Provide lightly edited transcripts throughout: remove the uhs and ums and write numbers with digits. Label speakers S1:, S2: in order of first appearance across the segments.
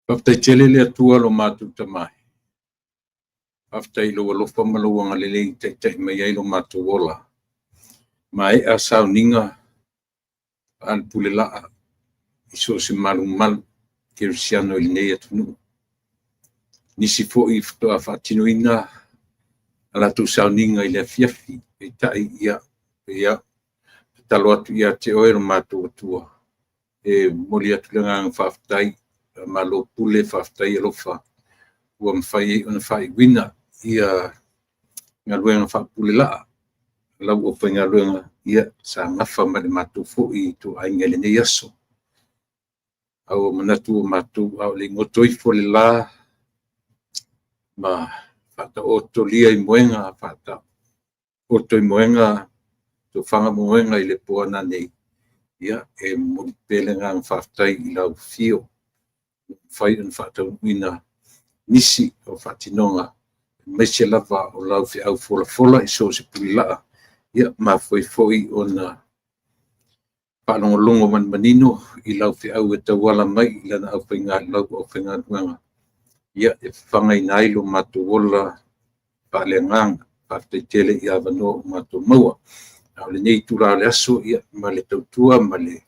S1: Faafetai tele le Atua lo matou Tama. Faafetai i lou alofa ma lou agalelei i taitai mai ai lo matou ola. Maea sauniga faalepulelaa i so o se malumalu kerisiano i lenei atunuu. Nisi foi faatoa faatinoina a latou sauniga i le afiafi, peitai ia, tatalo atu ia te oe lo matou Atua, e momoli atu le agaga faafetai, faamalo pule faafetai alofa ua mafai ai ona faaiuina ia galuega faapulelaa a lau aufaigaluega ia sa nafa ma le matou foi ituaiga i lenei aso. A ua manatu o matou a o le i goto ifo le la ma faataotolia i moega, faataoto i moega tofaga ma moega i le po a nanei, ia, e momoli pea le agaga faafetai i lau afio ua mafai ona faataunuuina nisi o faatinoga, aemaise lava o lau feau folafola i so o se pulelaa, ia mafua ai foi ona faalogologo ma le manino i lau feau e tauala mai i lau aufaigaluega, ia, e fafagaina ai lo matou ola faaleagaga. Faafetai tele i avanoa ua matou maua. A o lenei itula o le aso ma le tautua ma le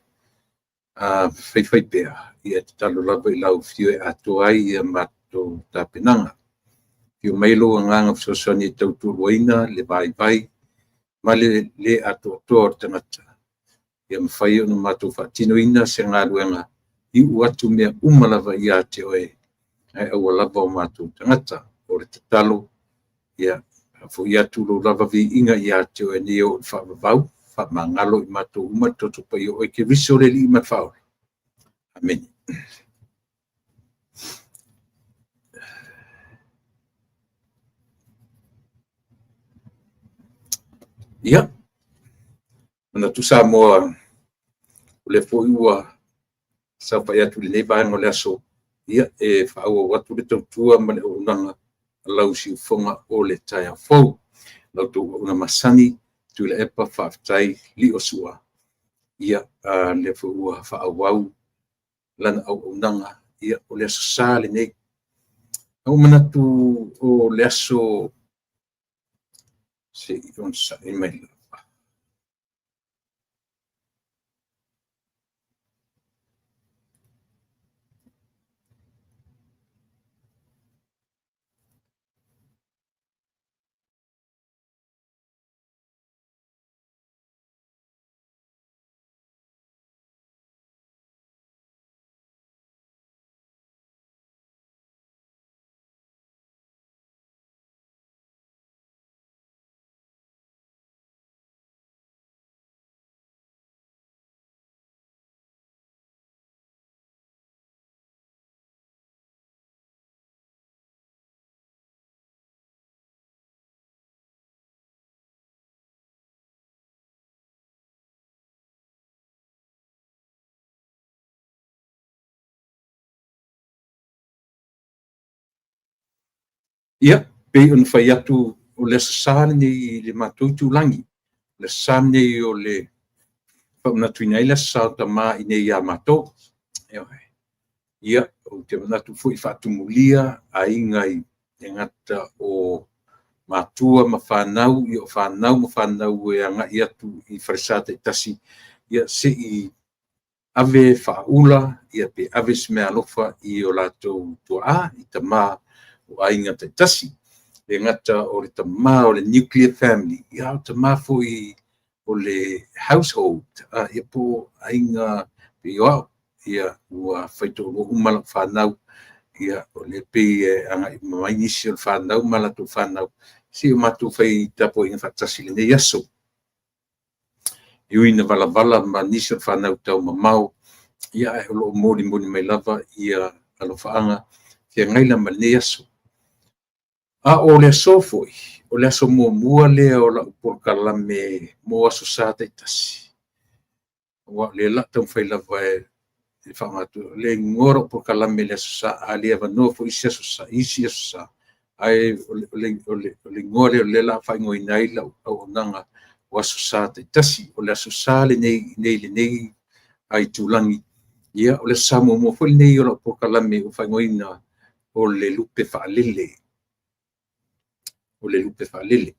S1: faifaipea, ia e tatalo lava i lau Afio e atoa ai a matou tapenaga. Afio mai lou Agaga Fesoasoani e tautoaluaina le vaivai ma le le atoatoa o le tagata, ia mafai ona matou faatinoina se galuega, iu atu mea uma lava ia te oe, ae aua lava o matou tagata. O le tatalo, ia faafoi atu lou lava viiga ia te oe nei e oo i le faavavau, faamagalo i matou uma i le Toto Paia o oe Keriso le Alii ma le Faaola. Amene. Ia, manatu Samoa, o lea foi ua saofai atu i lenei vaega o le aso, ia, e faaauau atu le tautua ma le auaunaga a lau siufofoga o le taeao fou. La outou auauna masani, Tuilaepa Faafetai Liosua, ia, lea foi ua faaauau lana auaunaga. Ia, o le Aso Sa lenei. Ua ou manatu o le aso, se i onosai mai lava. Ia, pei ona fai atu, o le Aso Sa lenei i le matou itulagi, o le Aso Sa lenei o le faamanatuina ai le Aso Sa o Tama i inei ia matou. Ioe. Ia, ou te manatu foi faatumulia aiga e le gata o matua ma fanau, ia o fanau ma fanau e agai atu i falesa taitasi, ia se i ave faaula pe ave se meaalofa i o latou tuaa, i tama o aiga taitasi. E le gata o le tama o le nuclear family, a o tama foi o le household, ia po o aiga pei o au, ia ua faitoalua uma lau fanau, ia o lea e pei e agai uma mai nisi o le fanau ma latou fanau, se i o matou fai tapuaiga faatasi i lenei aso. E ui ina valavala ma nisi o fanau taumamao, ia ae o lo o molimoli mai lava ia alofaaga feagai la ma lenei aso. A o le aso foi, o le aso muamua lea o lau polokalame mo Aso Sa taitasi, aua o lea o le a taumafai lava e faaaoga le igoa o lau polokalame i le Aso Sa, a le avanoa foi isi Aso Sa, ae o le igoa lea o lea o le a faaigoaina ai lau auaunaga o Aso Sa taitasi. O le Aso Sa lenei i inei i lenei itulagi, Ia, o le Aso Sa muamua foi lenei o lau polokalame ua faaigoaina o le Lupe Faalele. O le Lupe Faalele.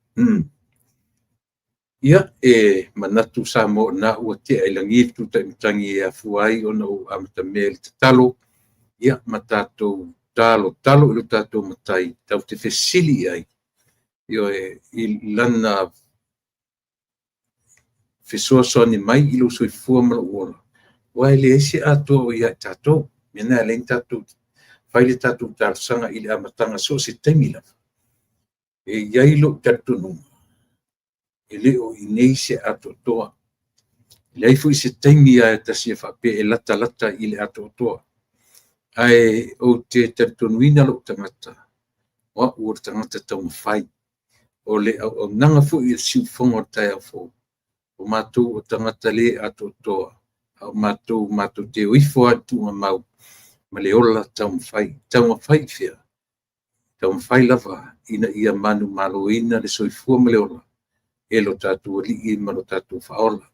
S1: Ia, e manatu Samoa o lena ua tea i lagi le tutaimatagi e afua ai ona ou amatamea i le tatalo, ia ma tatou talotalo i lo tatou Matai tatou te fesili i ai, ioe, i lana fesoasoani mai i lou soifua ma lou ola, aua e leai se atoa o ia i tatou. O le mea lena e ala ai ona tatou fai le tatou talosaga i le amataga so o se taimi lava. E i ai lou talitonuga, e le o i inei se atoatoa. E leai foi se taimi lava e tasi e faapea e latalata i le atoatoa. Ae ou te talitonuina lou tagata, o au o le tagata taumafai. O le auaunaga foi a le siufofoga o le taeao fou, o matou o tagata le atoatoa, a o matou matou te o ifo lava i le tuugamau ma le ola taumafai. Taumafai i fea? Taumafai lava ina ia manumaloina le soifua ma le ola e lo tatou Alii ma lo tatou Faaola.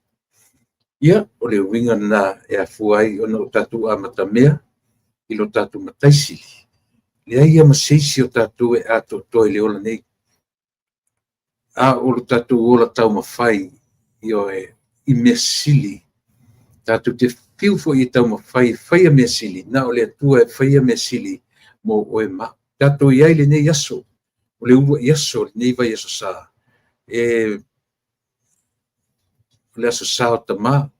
S1: Ia, o le uiga lena e afua ai ona o tatou amatamea i lo tatou Matai Sili. E leai lava ma se isi o tatou e atoatoa i le ola nei, a o lo tatou ola taumafai, ioe, i mea sili. Tatou te fiu foi e taumafai e faia mea sili, na o le Atua e faia mea sili mo oe ma au. Tatou i ai i lenei aso, o le uluai aso o lenei vaiaso sa, e o le Aso Sa o Tama.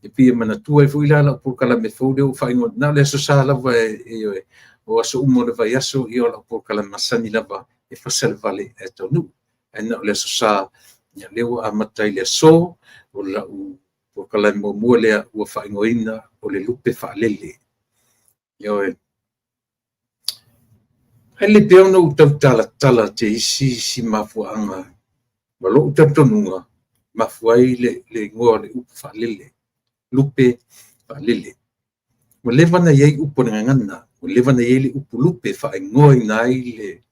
S1: E pei e manatua ai foi la lau polokalame fou lea ua faaigoa, na o le Aso Sa lava, e, o aso uma o le vaiaso, ia o lau polokalame masani lava e fasa le vale ae taunuu. Ae na o le Aso Sa, ia lea ua amata ai le aso, o lau polokalame muamua lea ua faaigoaina o le Lupe Faalele. Ioe. Ae le pea ona ou tautalatala te isi si mafuaaga ma lou talitonuga mafua ai le igoa o le upu faalele, lupe faalele. Ua leva ona i ai upu a le gagana, ua leva ona i ai le upu lupe e faaigoaina ai le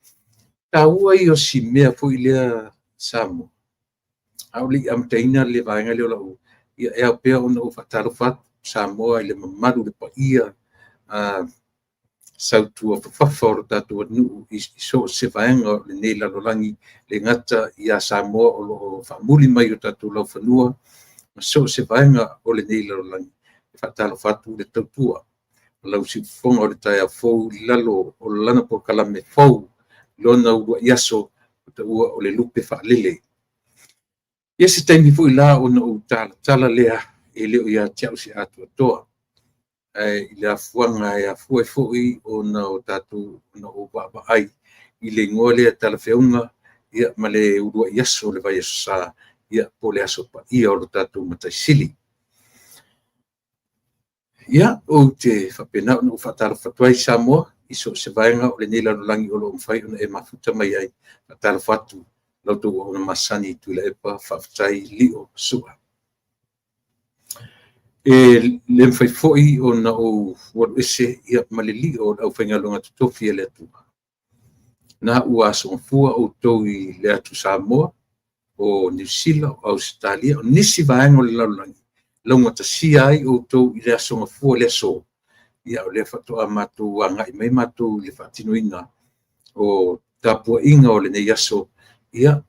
S1: taua ia o si mea foi lea Samoa. A o le i amataina le vaega lea o lau... ia e ao pea ona ou faatalofa atu Samoa i le mamalu i le paia sautuafafafa o le tatou atunuu i so o se vaega o lenei lalolagi, e le gata ia Samoa o lo o faamuli mai i o tatou laufanua ma so o se vaega o lenei lalolagi. E faatalofa atu le tautua a lau siufofoga o le taeao fou i lalo o lana polokalame fou, lona uluai aso ua taua o le Lupe Faalele. Ia se taimi foi la ona ou talatala lea, e le o ia te au se atoatoa, ae i le afuaga e afua ai foi ona o tatou ona ou vaavaai i le igoa lea talafeauga ia ma le uluai aso o le vaiaso sa, ia po o le Aso Paia o lo tatou Matai Sili. Ia, ou te faapena ona ou faatalofa atu ai Samoa i so o se vaega o lenei lalolagi o lo o mafai ona e mafuta mai ai. Faatalofa atu la outou auauna masani Tuilaepa, faafetai Lio Sua. E le mafai foi ona ou alu ese ma le lio o le aufaigaluega totofi a le Atua. Na ua asogafua outou i le atu Samoa, o Niu Sila, o Ausetalia, o nisi vaega o le lalolagi, laugatasia ai outou i le aso Gafua i le aso, ia o lea faatoa matou agai mai matou i le faatinoina o tapuaiga o lenei aso, ia,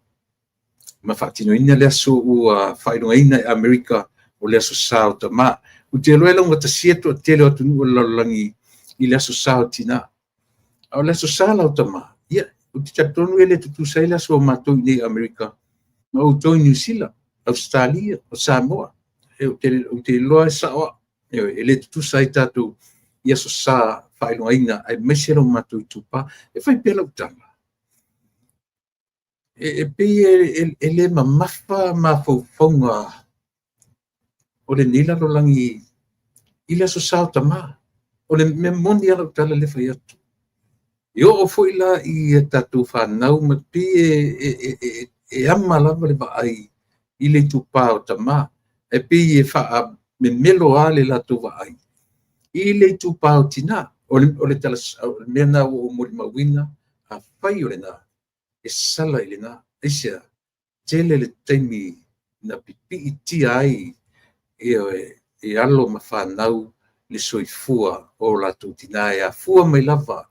S1: ma faatinoina le aso ua faailogaina e Amerika o le Aso Sa o Tama. Ou te iloa e laugatasia le toatele o atunuu o le lalolagi i le Aso Sa o Tina. A o le Aso Sa la o Tama, ia, ou te talitonu e le tutusa ai le aso o matou i inei i Amerika ma outou i Niu Sila, Ausetalia, o Samoa. Ou te iloa e sao au, e le tutusa ai tatou i Aso Sa faailogaina, aemaise lo matou itupa. E fai pea lau tala, e pei e le mamafa mafaufauga o lenei lalolagi i le Aso Sa o Tama. O le mea moni lava lau tala lea e fai atu. E oo foi la i a tatou fanau ma pei e ama lava le vaai i le itupa o tama, e pei e faamemelo lava le latou vaai i le itupa o tina. O le mea lena ua ou molimauina, afai o lena, e sala i lena. Aisea? Tele le taimi na pipiitia ai e alo ma fanau le soifua o latou tinā e afua mai lava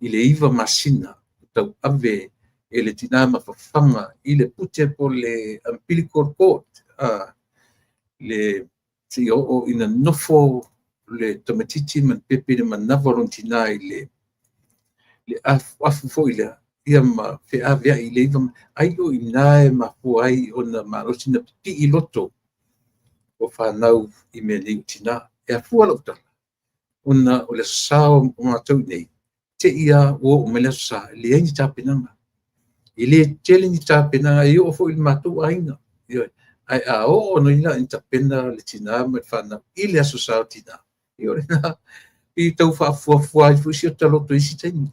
S1: i le 9 masina tauave e le tinā mafafaga i le pute po le umbilical cord, le seia oo ina nofo le tamaitiiti ma le pepe i le manava o lona tinā i le afuafu foi lea, ia ma feaveai i le 9, ai o i ina e mafua ai ona malosi na pipii loto o fanau i mea nei o tinā. E afua lau tala, ona o le Aso Sa o matou nei, te i lava ua oo mai le Aso Sa, e leai ni tapenaga. E le tele ni tapenaga, e oo foi i le matou aiga. Ae a oo nei la ina tapena le tinā ma le fanau i le Aso Sa o Tinā, ia o lena e tau faafuafua ai foi si o ta loto i isi taimi.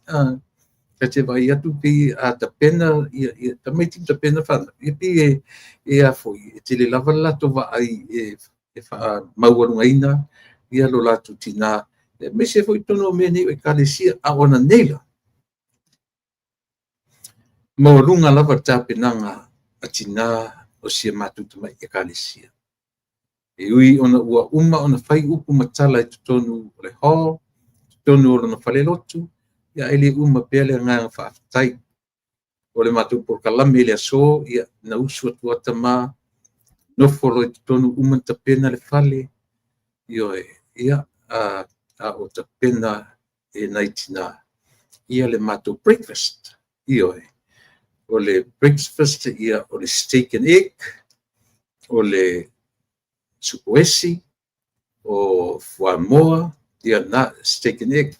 S1: Ta te vaai atu pei a tapena ia tamaiti ma tapena fanau, ia pei e a foi, e tele lava le latou vaai e faamaualugaina ia lo latou tinā, aemaise foi totonu o mea nei o Ekalesia. A o ananei la, maualuga lava le tapenaga a tinā o si a matou tamai Ekalesia. E ui ona ua uma ona fai upu ma tala i totonu o le hall, totonu o lona falelotu, ae le uma pea le agaga faafetai. O le matou polokalame i le aso, ia, na usu atu lava tama, nofo loa i totonu, uma ona tapena le fale, ioe, ia, a o tapena e nai tinā ia le matou breakfast. Ioe, o le breakfast, ia, o le steak and egg, o le supoesi, o fuamoa, ia na, steak and egg,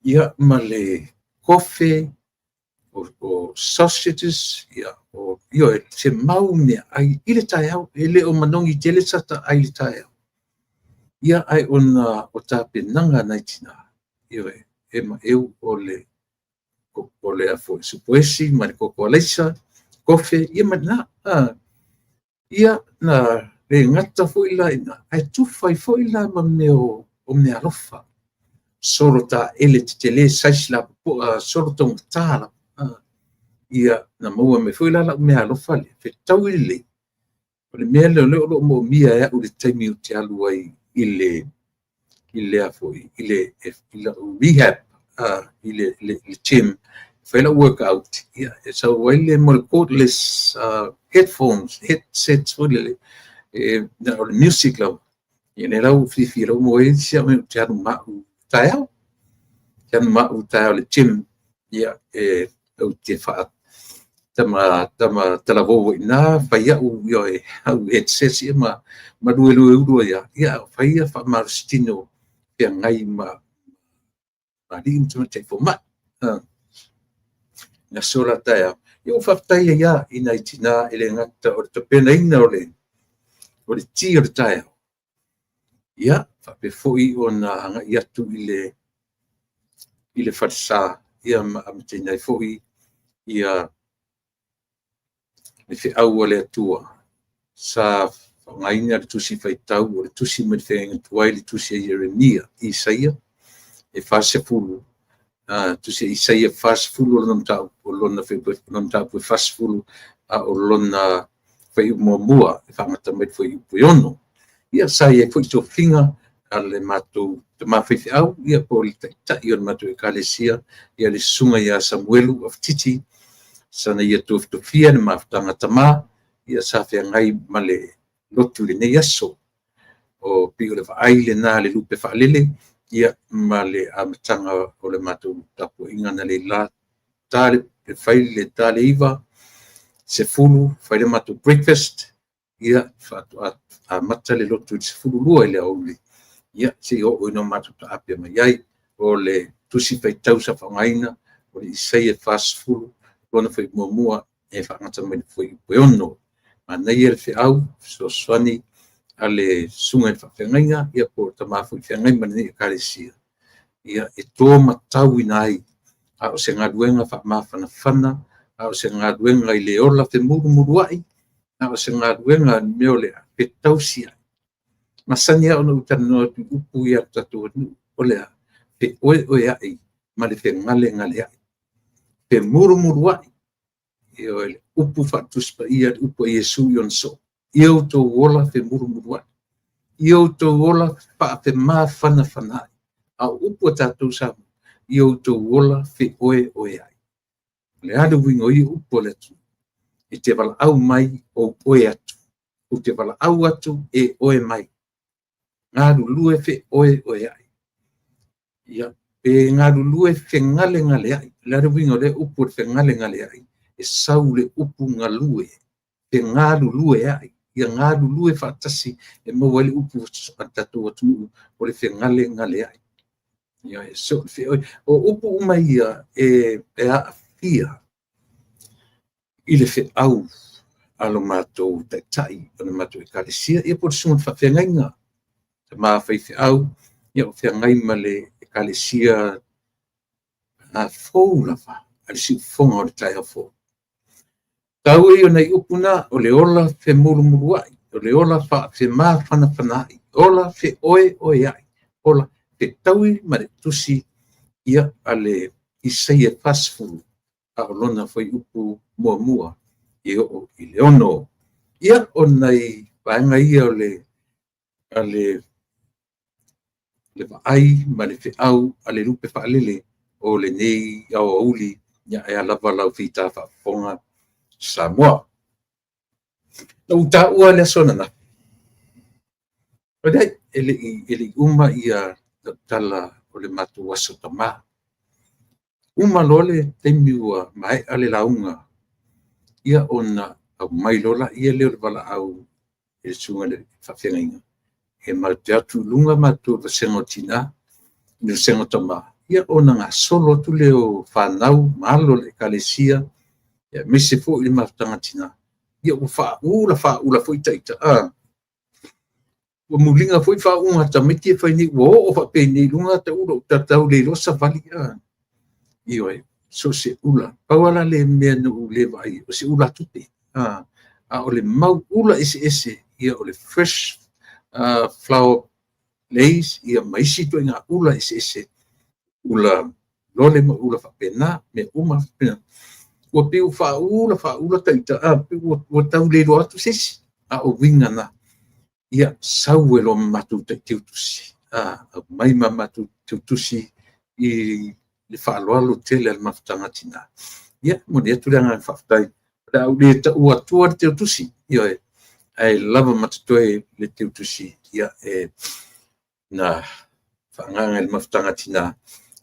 S1: ia, ma le kofe, o sausages, ia, o, ioe, se mau meaai i le taeao. E le o manogi tele sa ta ai i le taeao. Ia, ae ona o tapenaga a nai tinā, ioe, e maeu o le a foi, supoesi ma le koko alaisa, kofe, ia ma lena. Ia, na le gata foi la i ina, ae tufa ai foi la ma mea o meaalofa. Solo taele tetele, size lapopoa, solo taugata lava. Ia, na maua mai foi la lau meaalofa lea, fetaui lelei. O le mea lea o lea o lo o moomia e au i le taimi ou te alu ai i le a foi, i le lau rehab, i le gym, fai lau workout, ia, e sau ai le mo le cordless headphones, headsets foi lele, e, o le music lava. Ia, lea la ua fiafia lau maua ai si au ou te alu ma au taeao. Te alu ma au taeao i le gym, ia, e, ou te faa tama tama talavou ai ina, fai au, ioe, au headsets ia ma lue ulu ai ia, fai ia faamalositino feagai ma alii ma tamaitai fomai. Na sola taeao. Ia, ua faafetai ai lava i nai tinā e le gata o le tapenaina o le ti o le taeao. Ia, faapea foi ona agai atu i le falesa, ia ma amataina ai foi ia le feau a le Atua. Sa faaaogaina le tusi faitau o le tusi mai le feagaiga tuai, le tusi a Ieremia, Isaia e 40, tusi a Isaia 40, o lona mataupu, o lona mataupu e 40, a o lona fuaiupu muamua e faagata mai le fuaiupu e 6. Ia, sa i ai foi tofiga a le matou tama faifeau, ia, po o le taitai o le matou Ekalesia, ia, le susuga ia Samuelu Afatiti, sana ia tofitofia le mafutaga tama, ia, sa feagai ma le lotu i lenei aso. O pei o le vaai lena le lupe faalele, ia, ma le amataga o le matou tapuaiga na le la ta le fai le ta le 9, 10, fai le matou breakfast, ia, faatoa amata le lotu i le 12 i le aoauli, ia, seia oo ina matou taape mai ai. O le tusi faitau sa faaaogaina, o le Isaia 40, lona fuaiupu muamua e faagata mai le fuaiupu e 6. Manaia le feau fesoasoani a le susuga i le faafeagaiga, ia, po o le tama foi feagai ma lenei Ekalesia, ia, e to matauina ai, a o se galuega faamafanafana, a o se galuega i le ola femulumuluai, a o se galuega mea o le fetausiai. Masani lava ona ou talanoa atu i upu ia a le tatou atunuu, o le a? Feoeoeai ma le fegalegaleai, femulumuluai. Ioe, le upu faale-Tusi Paia, le upu a Iesu i ona soo, ia outou ola femulumuluai. I outou ola faafemafanafanaai. A o upu a tatou Samoa, i outou ola feoeoeai. O le a le uiga o ia upu a le atunuu? E te valaau mai ou oe atu. Ou te valaau atu e oe mai. Galulue feoeoeai. Ia, pe galulue fegalegaleai. O le a le uiga o lea upu o le fegalegaleai? E sau le upu galue, fegalulueai. Ia galulue faatasi e maua ai le upu a le tatou atunuu o le fegalegaleai. Ia, so, o upu uma ia e aafia i le feau a lo matou taitai o le matou ekalesia, ia po o le susuga i le faafeagaiga, tama faifeau, ia o feagai ma le ekalesia fou lava a le siufofoga o le taeao fou. Taua ia o nai upu na, o le ola femulumuluai, o le ola faafemafanafanaai, ola feoeoeai, ola fetaui ma le tusi ia a le Isaia 40, a o lona fuaiupu 1 e oo i le 6. Ia, o nai vaega ia o le a le le vaai ma le feau a le lupe faalele o lenei aoauli, ia e a lava lau fita faafofoga Samoa. Na ou taua le aso ananafi, e le i uma ia lau tala o le matou aso tama. Uma loa le taimi ua maea le lauga, ia ona aumai loa lea o le valaau e le susuga i le faafeagaiga, e matou te o atu i luga matou i le vasega o tina, le vasega o tama, ia ona gasolo atu lea o fanau ma alo o le ekalesia, aemaise foi le mafutaga a tina, ia ua faaula faaula foi ita. Ua muliga foi faauuga a tamaiti ia e fai nei, ua oo faapenei i luga ata ula ua tau le iloa savali. Ioe, so o se ula. Pau lava la le mea na ou le vaaia, o se ulatupe. A o le mau ula eseese, ia o le fresh flower leis, ia ma isi ituaiga ula eseese, ula lole ma ula faapena, mea uma faapena. Ua pei ua faaula faaula ta ita, ua tau le iloa atu se isi. A o uiga na, ia sau ai loa ma matou teutusi, aumai ma matou teutusi i le faaaloalo tele a le mafutaga a tina. Ia, momoli atu le agaga faafetai. O le a ou le taua atua le teutusi, ioe, ae lava ma totoe le teutusi ia, e na faaagaaga i le mafutaga a tina,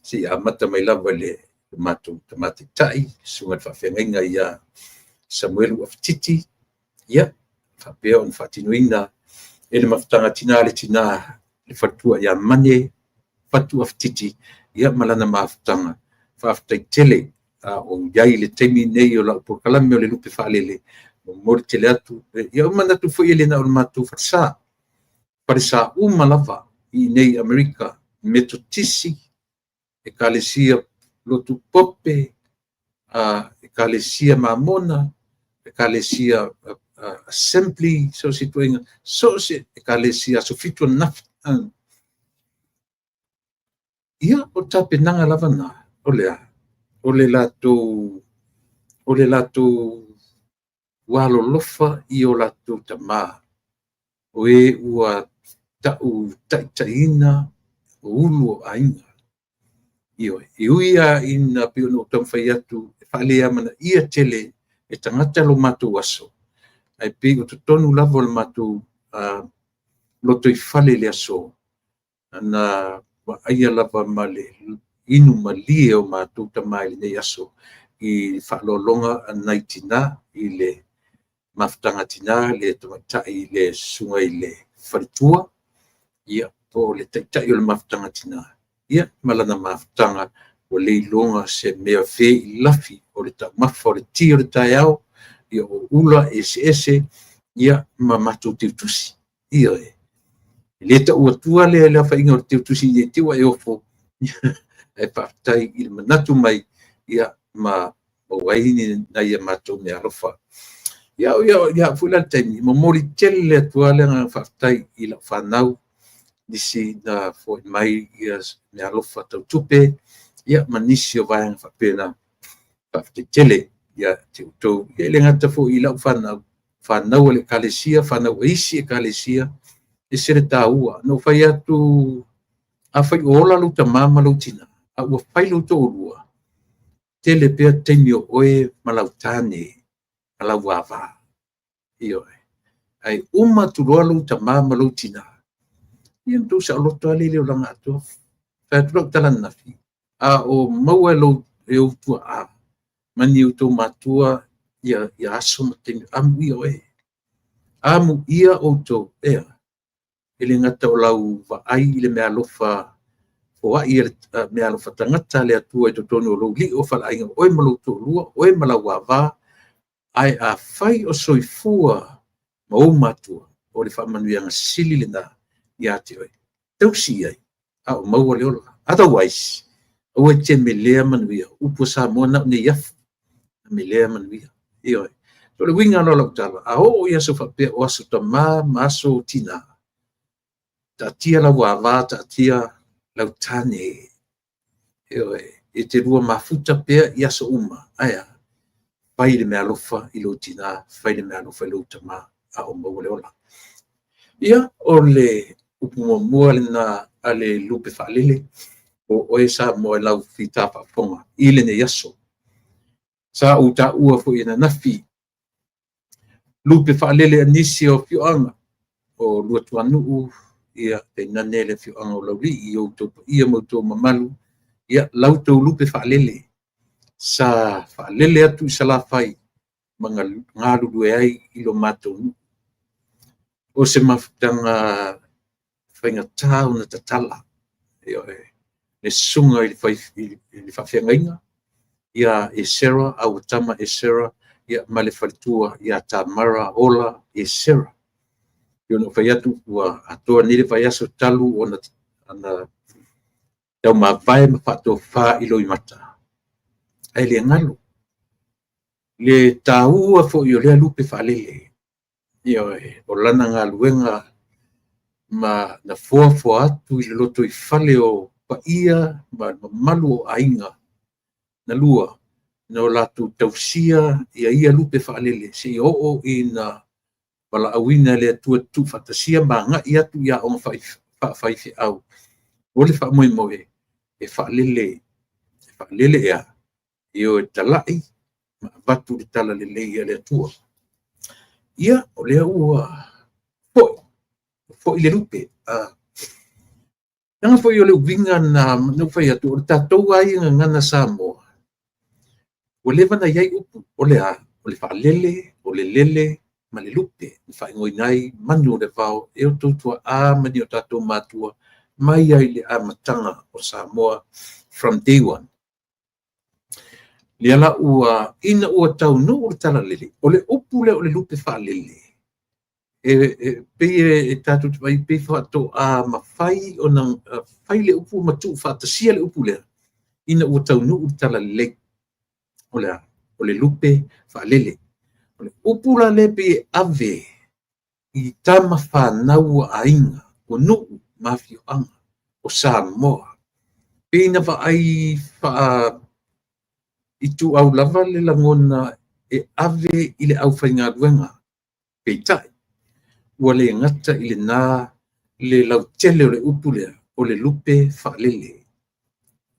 S1: seia amata mai lava i le matou tama taitai, le susuga i le faafeagaiga ia Samuelu Afatiti, ia, faapea ona faatinoina e le mafutaga a tina le tina le faletua ia Mane Fatu Afatiti, ia ma lana mafutaga. Faafetai tele. A o i ai i le taimi lenei o lau polokalame o le lupe faalele, momoli tele atu. Ia, manatu foi e le na o le matou falesa, falesa uma lava i inei i Amerika, Metotisi, Ekalesia Lotu Pope, Ekalesia Mamona, Ekalesia Assembly, so o se ituaiga, so o se Ekalesia Aso Fitu ananafi. Ia, o le tapenaga lava na, o le a? O le latou alolofa i o latou tama, o e ua tau taitaiina o ulu o aiga. Ioe, e ui lava ina pei ona ou taumafai atu e faaleamanaia tele e tagata lo matou aso, ae pei o totonu lava o le matou lotoifale i le aso, na vaaia lava ma le inu malie o matou tama i lenei aso i faaaloaloga a nai tina i le mafutaga a tina, le tamaitai le susuga i le faletua, ia, po o le taitai o le mafutaga a tina, ia, ma lana mafutaga, ua le iloga se mea veilafi o le taumafa o le ti o le taeao, ia, o ula eseese, ia, ma matou teutusi. Ioe. E le tau atua le aofaiga o le teutusi ne i te i ua e ofo, ae faafetai i le manatu mai, ia, ma maua ai nai a matou meaalofa. Ia, ia foi la le taimi, e momoli tele atu lava le agaga faafetai i lau fanau, nisi na foai mai meaalofa tau tupe, ia, ma nisi o vaega faapena. Faafetai tele ia te outou. Ia, e le gata foi i lau fanau, fanau a le ekalesia, fanau a isi ekalesia. Ese le taua. Na ou fai atu, afai o ola lou tama ma lou tina, a ua fai lou toalua, tele pea taimi o oe ma lau tane ma lau ava. Ioe. Ae uma atu loa lou tama ma lou tina, ia na tou saoloto lava lea i le olaga atoa. Fai atu lau tala ananafi, a o maua e lou e ou tuaa ma ni outou matua ia aso ma taimi, amuia oe. Amuia outou, ea, e le gata o lau vaai i le meaalofa foai a le meaalofa tagata a le Atua i totonu o lou lio faleaiga, oe ma lou toalua, oe ma lau ava, ae afai o soifua ma ou matua, o le faamanuiaga sili lena ia te oe. Tausi i ai, a o maua le ola. Otherwise, aua e te melea manuia. Upu a Samoa, na o neiafu, melea manuia. Ioe. O le uiga la o lau tala, a oo i aso faapea o aso tama ma aso tina, taatia lau ava, taatia lau tane. Ioe. E te lua mafuta pea i aso uma. Ae a? Fai le meaalofa i lou tina, fai le meaalofa i lou tama, a o maua le ola. Ia, o le upu muamua lena a le lupe faalele, o oe Samoa i lau fita faafofoga i lenei aso. Sa ou taua foi ananafi lupe faalele a nisi o afioaga o Luatuanuu, ia tainane le afioaga o Laulii i outou paia ma outou mamalu, ia la outou lupe faalele sa faalele atu i Salafai ma galulue ai i lo matou nuu. O se mafutaga faigata ona tatala, ioe, le susuga i le faafeagaiga ia Esera Auatama Esera, ia, ma le faletua ia Tamara Ola Esera. E pei ona ou fai atu, ua atoa nei le vaiaso talu ona taumavae ma faatofa i loimata, ae le galo le taua foi o lea lupe faalele. Ioe, o lana galuega ma na foafoa atu i le lotoifale o paia ma le mamalu o aiga na lua, na o latou tausia ia lupe faalele seia oo ina valaauina e le Atua tuufaatasia ma agai atu i aoga faafaifeau. O le faamoemoe e faalele, e faalele e a? E o e talai ma avatu le talalelei a le Atua. Ia, o lea ua foi, foi le lupe. Leaga foi o le uiga lena na ou fai atu, o le tatou lava ia gagana Samoa, ua leva ona i ai upu, o le a? O le faalele, o le lele ma le lupe, na faaigoaina ai manu o le vao e outou tuaa ma ni o tatou matua mai lava i le amataga o Samoa, from day one. Lea la ua, ina ua taunuu le talalelei, o le upu lea o le lupe faalele, e pei e tatou te vaai, pei faatoa mafai ona fai le upu ma tuufaatasia le upu lea ina ua taunuu le talalelei. O le a? O le lupe faalele. O le upu la lea pei e ave i tama fanau a aiga, o nuu ma afioaga o Samoa, pei na vaai faa ituau lava le lagona e ave i le aufaigaluega. Peitai, ua le gata i lena le lautele o le upu lea, o le lupe faalele.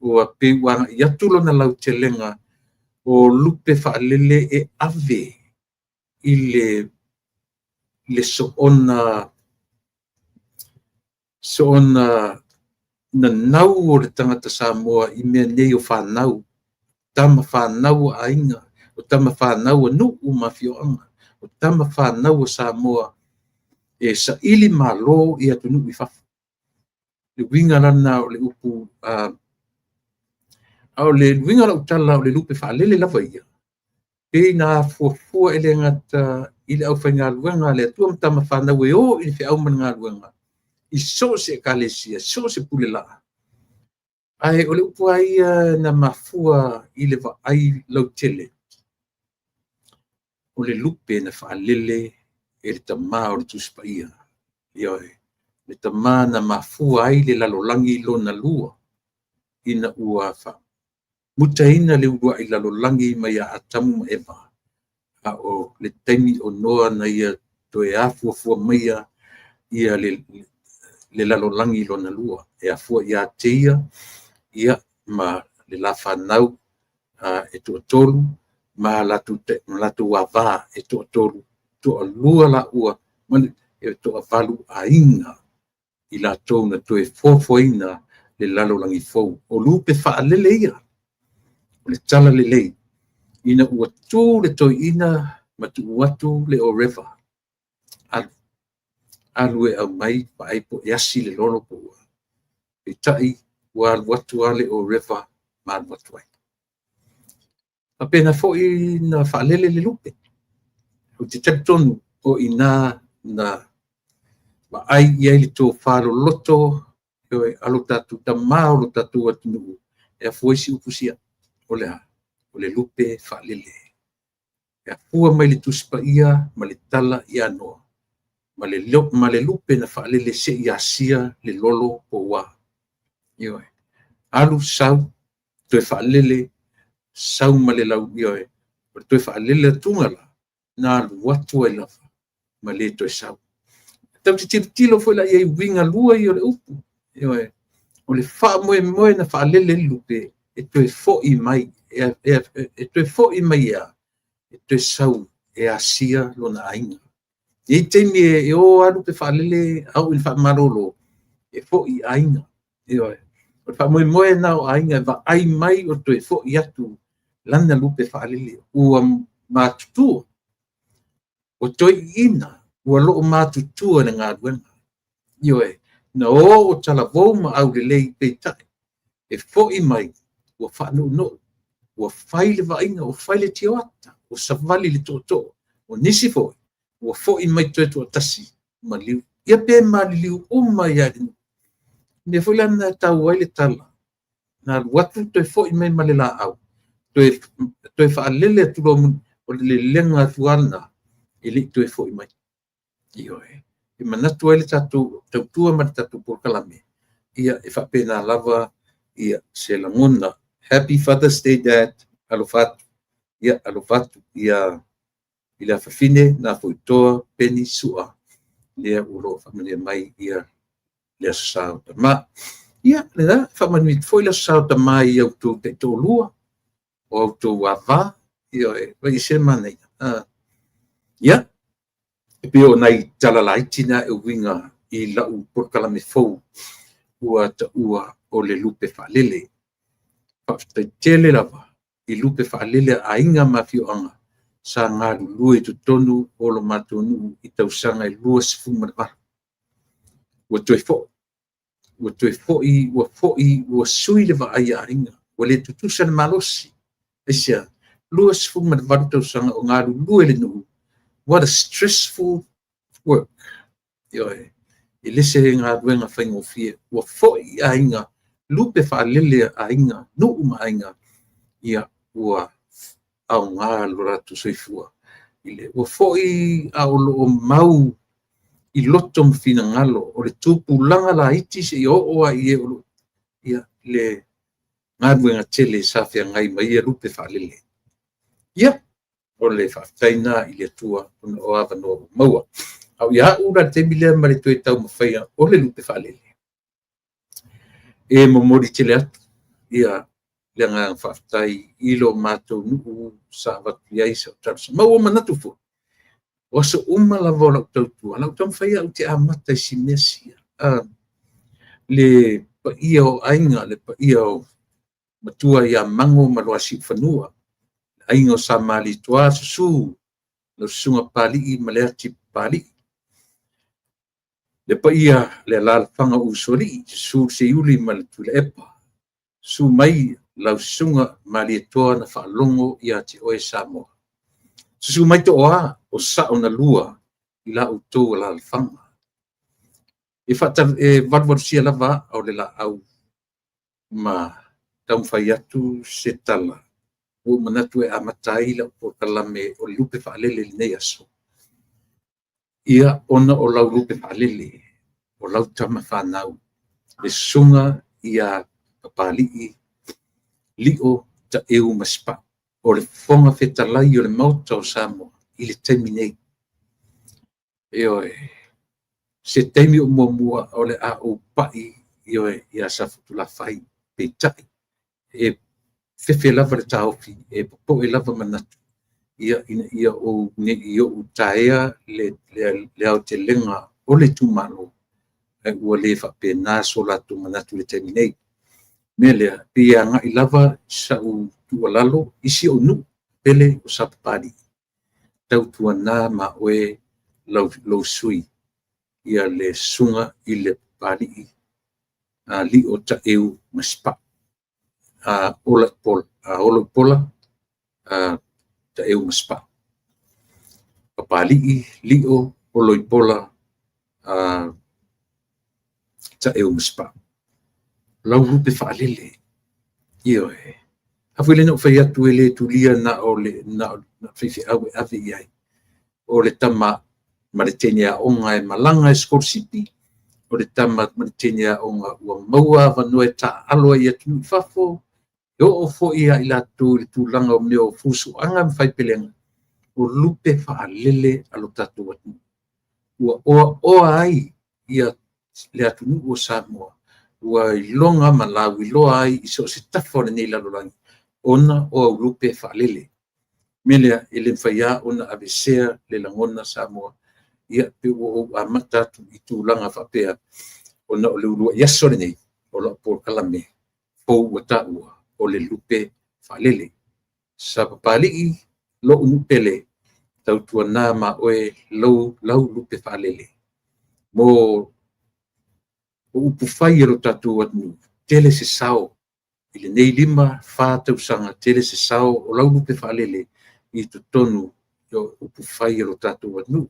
S1: Ua pei ua agai atu lona lautelega o lupe faalele e ave i le soona nanau o le tagata Samoa i mea nei o fanau, tama fanau a aiga, o tama fanau a nuu ma afioaga, o tama fanau a Samoa e saili malo i atunuu i fafo. Le uiga la lena o le upu, a o le uiga o lau tala o le lupe faalele lava ia, pei na afuafua e le gata i le aufaigaluega a le Atua ma tama fanau e o i le feau ma le galuega i so o se ekalesia, so o se pulelaa, ae o le upu lava ia na mafua i le vaai lautele, o le lupe na faalele e le tama o le Tusi Paia. Ioe, le tama na mafua ai le lalolagi lona lua, ina ua faamutaina le uluai lalolagi mai ia Atamu ma Eva, a o le taimi o Noa na ia toe afuafua maia ia le lalolagi lona lua, e afua ia te ia, ia ma le la fanau e toatolu ma latou ava e toatolu, toalua laua ma le toavalu aiga i latou na toe foafoaina le lalolagi fou. O lupe faalele ia o le talalelei ina ua tu le toeaina ma tuu atu le Oreva, alu, alu e aumai vaai po o e asi le lolo po ua. Peitai ua alu atu lava le Oreva ma alu atu ai. E faapena foi ona faalele le lupe. Ou te talitonu o i ina na vaai i ai le tofa loloto a lo tatou tama o lo tatou atunuu, e afua ai isi upu sia, o le a? O le lupe faalele. E afua mai le Tusi Paia ma le tala ia Noa ma le lupe na faalele seia asia le lolo po ua. Ioe. Alu sau, toe faalele, sau ma le lau, ioe, o le toe faalele atuga la, na alu atu ai lava ma le toe sau. Tatou te tilotilo foi la i ai i uiga lua ia o le upu. Ioe. O le faamoemoe na faalele ai le lupe, e toe foi mai, e toe foi mai e a? E toe sau e asia lona aiga. E i ai taimi e o lava lupe faalele a oo ina faamalolo, e foi i aiga. Ioe. O le faamoemoe lena o aiga e vaai mai o toe foi atu lana lupe faalele ua matutua, ua toeaiina, ua loomatutua i le galuega. Ioe, na o o talavou ma aulelei, peitai, e foi mai ua faanounou, ua fai le vaaiga, ua fai le tioata, ua savali le tootoo. O nisi foi, ua foi mai toe toatasi, maliu. Ia pe maliliu uma ai lava i le nuu. O le mea foi la lena e taua ai le tala, na alu atu toe foi mai ma le laau, toe faalele atu loa, o le lelega atu lava lena, e le i toe foi mai. Ioe. E manatu ai le tatou tautua ma le tatou polokalame, ia e faapena lava se lagona. Happy Father's Day Dad, alofa atu, ia alofa atu i le afafine Nafoitoa Peni Sua, lea o lo o faamanuia mai le Aso Sa o Tama. Ia, lena, faamanuia atu foi le Aso Sa o Tama i outou taitoalua, o outou ava, ioe, e ese le manaia. Ia, e pei o nai tala laiti na e uiga i lau polokalame fou ua taua o le lupe faalele. Faafetai tele lava i lupe faalele a aiga ma afioaga sa galulue i totonu o lo matou nuu i tausaga e 28. Ua toe foi, ua toe foi, ua foi, ua sui le vaai a aiga, ua le tutusa le malosi. Aisea? 28 tausaga o galulue le nuu. What a stressful work. Ioe, e le se galuega faigofie. Ua foi i aiga, lupe faalele a aiga, nuu ma aiga, ia ua aoga lo latou soifua. Ua foi a o lo o mau i loto ma finagalo o le tupulaga laiti seia oo lava i e o lo o ia le galuega tele sa feagai ma ia lupe faalele. Ia, o le faafetai lena i le Atua ona o avanoa ua maua. A o ia au la i le taimi lea ma le toe taumafaiga o le lupe faalele, e momoli tele atu ia le agaga faafetai i lo matou nuu sa avatu i ai sau talosaga. Ma ua manatu foi, o aso uma lava o lau tautua, o le a ou taumafai au ou te amata i si mea sia. Le paia o aiga, le paia o matua ia Mago ma Luasiufanua, le aiga o Sa Malietoa, susu lau Susuga Papalii ma Leati Papalii, le paia le alaalafaga o Usoalii, susu le Seiuli ma le Tuilaepa, susu mai lau Susuga Malietoa na faalogo ia te oe Samoa. Susu mai Tooa o sao na lua i la outou alaalafaga. E valuvalusia lava aa o le laau ma taumafai atu se tala ua ou manatu e amata ai lau polokalame o le lupe faalele i lenei aso. Ia, ona o lau lupe faalele, o lau tama fanau, le susuga ia Papalii Lio Taeu Masepau, o le Fofoga Fetalai o le Maota o Samoa i le taimi nei. Ioe. Se taimi o muamua o le a ou pai ia Safotulafai, peitai e fefe lava le taofi, e popoe lava manatu, ia ina ia ou ne i ou taea le aotelega o le itumalo, ae ua le faapena so latou manatu i le taimi nei. O le mea lea, pei e agai lava sau tuualalo i si ou nuu pele o Sapapalii, tautuana ma oe lou sui usufono, ia le susuga i le Papalii Lio Taeu Masepau. A ola i pola, Taeu Masepau. Papalii Lio Oloipola Taeu Masepau. Lau lupe faalele, ioe. A foi lea na ou fai atu e le tulia na o le faifeau e ave i ai. O le tama ma le teine aoga e malaga e sikolasipi, o le tama ma le teine aoga ua maua avanoa e taaalo ai i atunuu i fafo, e oo foi ia i latou i le tulaga o mea o fusuaga ma faipelega, o lupe faalele a lo tatou atunuu. Ua oaoa ai ia le atunuu o Samoa, ua iloga ma lauiloa ai i so o se tafa o lenei lalolagi, ona o au lupe faalele. O le mea lea, e le mafai lava ona aveesea le lagona Samoa. Ia pei ua ou amata atu i tulaga faapea, ona o le uluai aso lenei o lau polokalame fou ua taua o le lupe faalele. Sapapalii, lou nuu pele, tautuana ma oe lau lupe faalele mo upufai a lo tatou atunuu, tele se sao i lenei 5, 4 tausaga, tele se sao o lau lupe faalele i totonu o upufai a lo tatou atunuu.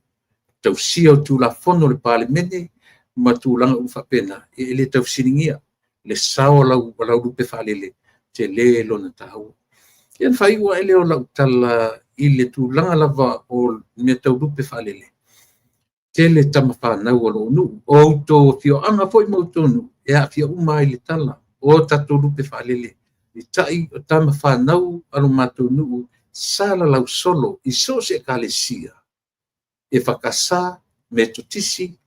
S1: Tausia o Tulafono a le Palemene ma tulaga uma faapena, e le tau fesiligia le sao o lau lupe faalele, e tele lona taua. Ia ona faaiu ae lea o lau tala i le tulaga lava o mea tau lupe faalele, tele tama fanau a lou nuu, o outou afioaga foi ma outou nuu, e aafia uma lava i le tala o tatou lupe faalele. Peitai o tama fanau a lo matou nuu sa lalau solo i so o se ekalesia, EFKS, Metotisi,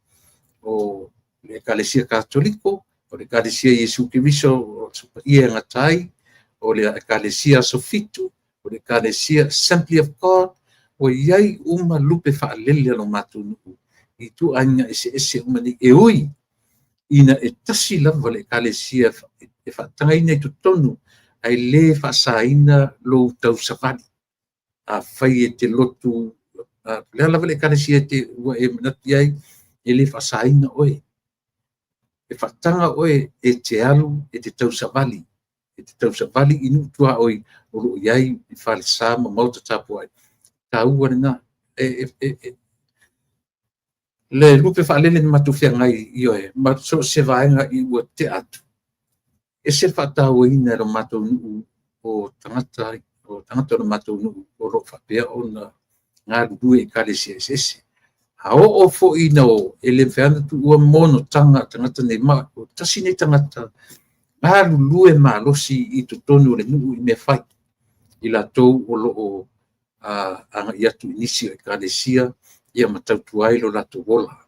S1: o le Ekalesia Katoliko, o le Ekalesia Iesu Keriso o Aso Paia e Gata ai, o le Ekalesia Aso Fitu, o le Ekalesia Assembly of God, ua i ai uma lupe faalele a lo matou nuu i ituaiga eseese uma nei, e ui ina e tasi lava le ekalesia e faatagaina i totonu, ae le faasaina lou tausavali. Afai e te lotu, o le a lava le ekalesia ua e manatu i ai, e le faasaina oe. E faataga oe e te alu e te tausavali, e te tausavali i nuu tuaoi o lo o i ai falesa ma maota tapuai, taua lena. Le lupe faalele na matou feagai, ioe, ma so o se vaega ua tea atu, e ese le faatauaina e lo matou nuu o tagata o le matou nuu o lo o faapea ona galulue i ekalesia eseese. A oo foi ina o, e le mafai lava ona tuua monotaga a tagata nei, ma o tasi nei tagata galulue malosi i totonu o le nuu i mea fai, i latou o lo o agai atu i nisi o ekalesia ma tautua ai lo latou ola.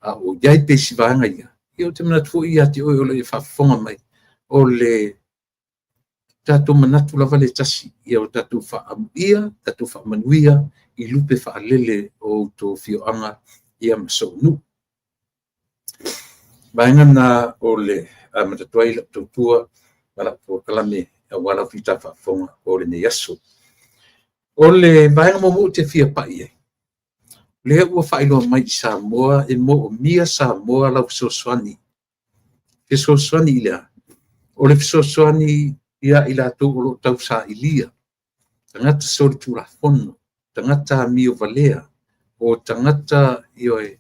S1: A o i ai pea i isi vaega ia, ia ou te manatu foi ia te oe o lo o e faafofoga mai, o le tatou manatu lava lea e tasi, ia o tatou faaamuia, tatou faamanuia i lupe faalele o outou afioaga ma sou nuu. Vaega na o le amata atu ai lau tautua ma lau polokalame aua lau fita faafofoga o lenei aso. O le vaega muamua ou te fia pai i ai, lea ua faailoa mai i Samoa e moomia Samoa lau fesoasoani. Fesoasoani i le a? O le fesoasoani ia i latou o lo o tausailia, tagata solitulafono, tagata amio valea, o tagata ioe,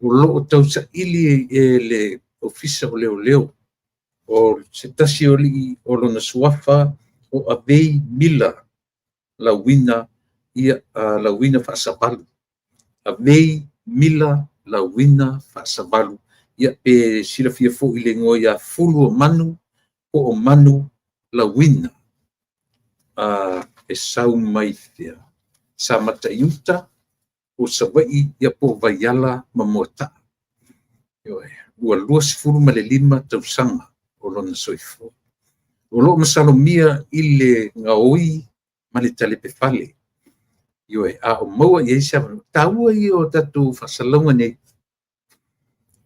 S1: o lo o tausaili e le Ofisa o Leoleo. O se tasi o alii o lona suafa o Avei Mila Lauina, ia, Lauina Faasavalu. Avei Mila Lauina Faasavalu. Ia, pe silafia foi le igoa ia Fuluomanu po o Manu Lauina. E sau mai fea? Samata i uta, o Savaii, ia po o Vaiala ma Moataa. Ioe, ua 25 tausaga o lona soifua. O lo o masalomia i le gaoi ma le talepe fale. Ioe, a o maua i ai se avanoa. Taua ia o tatou faasalalauga nei,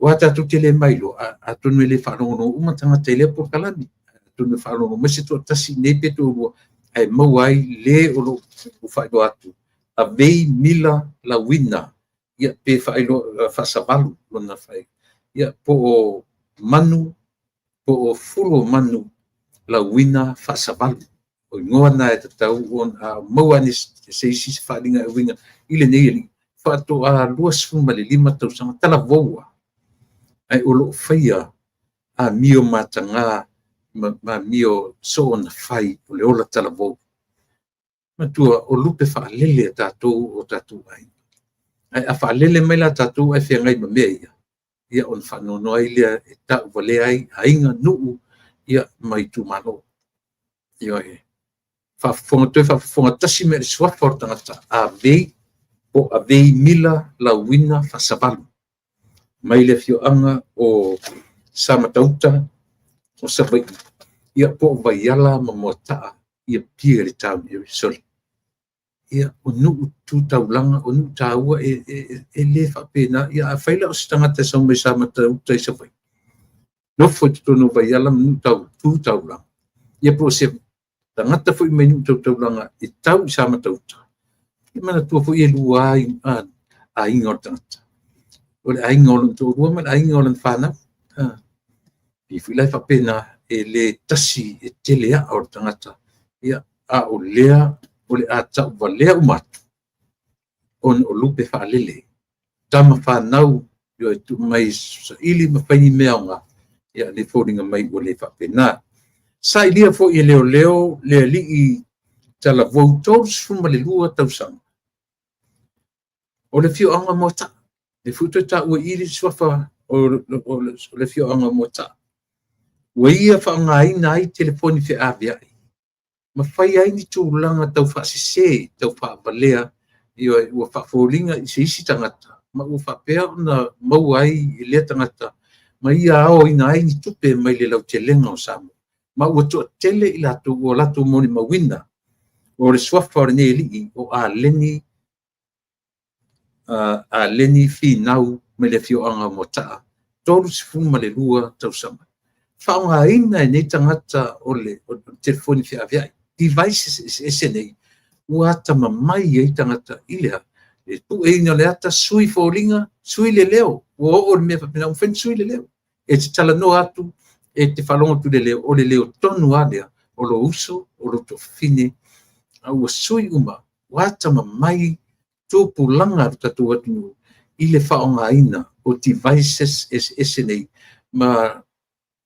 S1: aua tatou te le mailoa, atonu e le faalogologo uma tagata i lea polokalame. Atonu e faalogologo mai se toatasi i inei pe toalua, ae maua ai le o lo o faailoa atu, Avei Mila Lauina, ia pe faailoa Faasavalu lona faaigoa, ia po o Manu, po o Fuloamanu Lauina Faasavalu. O igoa na e tatau ona maua ane e se isi se faaaliga e uiga i lenei alii, faatoa 25 tausaga talavou lava, ae o lo o faia amio mataga ma amio soona fai o le ola talavou. Manatua, o lupe faalele a tatou o tatou aiga. Ae a faalele mai la tatou ae feagai ma mea ia, ia ona faanoanoa ai lea e tauvalea ai aiga, nuu, ia ma itumalo. Ioe. Faafofoga, toe faafofoga tasi mai i le suafa o le tagata, Avei po o Avei Mila Lauina Faasavalu, mai le afioaga o Samatauta o Savaii, ia po o Vaiala ma Moataa i Apia i le town area. Sorry. Ia, o nuu tu taulaga, o nuu taua e le faapena. Ia afai la o se tagata e sau mai Samatauta i Savaii, nofo i totonu o Vaiala ma nuu tu taulaga, ia po o se tagata foi mai nuu tu taulaga e tau i Samatauta, ia manatua foi e lua aiga o le tagata. O le aiga o lona toalua ma le aiga o lana fanau. E pei foi la e faapena, e le tasi, e tele aa o le tagata. Ia, a o lea o le a tauvalea uma atu ona o lupe faalele. Tama fanau e tuu mai saili ma fai ni mea aoga, ia le foliga mai ua le faapena. Sailia foi e leoleo le alii talavou 32 tausaga o le afioaga o Moataa. E foi toe taua i i le suafa o le afioaga o Moataa. Ua ia faaaogaina ai telefoni feaveai ma fai ai ni tulaga tau faasese, tau faavalea, ioe, ua faafoliga i se isi tagata ma ua faapea ona maua ai e lea tagata ma ia aoina ai ni tupe mai le lautelega o Samoa. Ma ua toatele i latou ua latou molimauina o le suafa o lenei alii o Aleni, Aleni Finau mai le afioaga o Moataa, 32 tausaga. Faaaogaina e nei tagata o le telefoni feaveai, devices eseese nei, ua atamamai ai tagata i le a? Le pueina o le ata, sui foliga, sui le leo. Ua oo i le mea faapena, ua mafai ona sui le leo. E te talanoa atu, e te faalogo atu i le leo, o le leo tonu lava lea o lou uso, o lou tuafafine, a ua sui uma, ua atamamai tupulaga a le tatou atunuu i le faaaogaina o devices eseese nei ma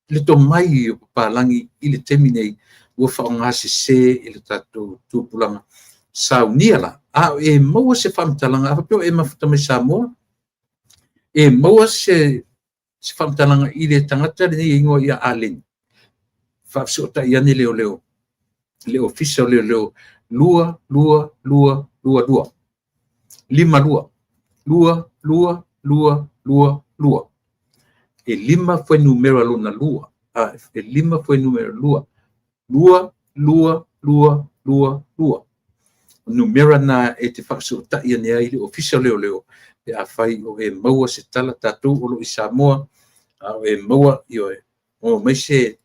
S1: le tomai o papalagi i le taimi nei ua faaaoga sese e le tatou tupulaga. Saunia la, a o e maua se faamatalaga, a faapea o e mafuta mai Samoa, e maua se faamatalaga i le tagata lenei e igoa ia Aleni, faafesootai ane leoleo, le Ofisa o Leoleo 2 2 2 2 2 5 2 2 2 2 2 2. E lima fuainumera lona lua. E lima fuainumera lua. 2 2 2 2 2. O numera na e te faafesootai ane ai i le Ofisa o Leoleo pe afai o e maua se tala, tatou o lo o i Samoa, a o e maua, ioe, maua mai se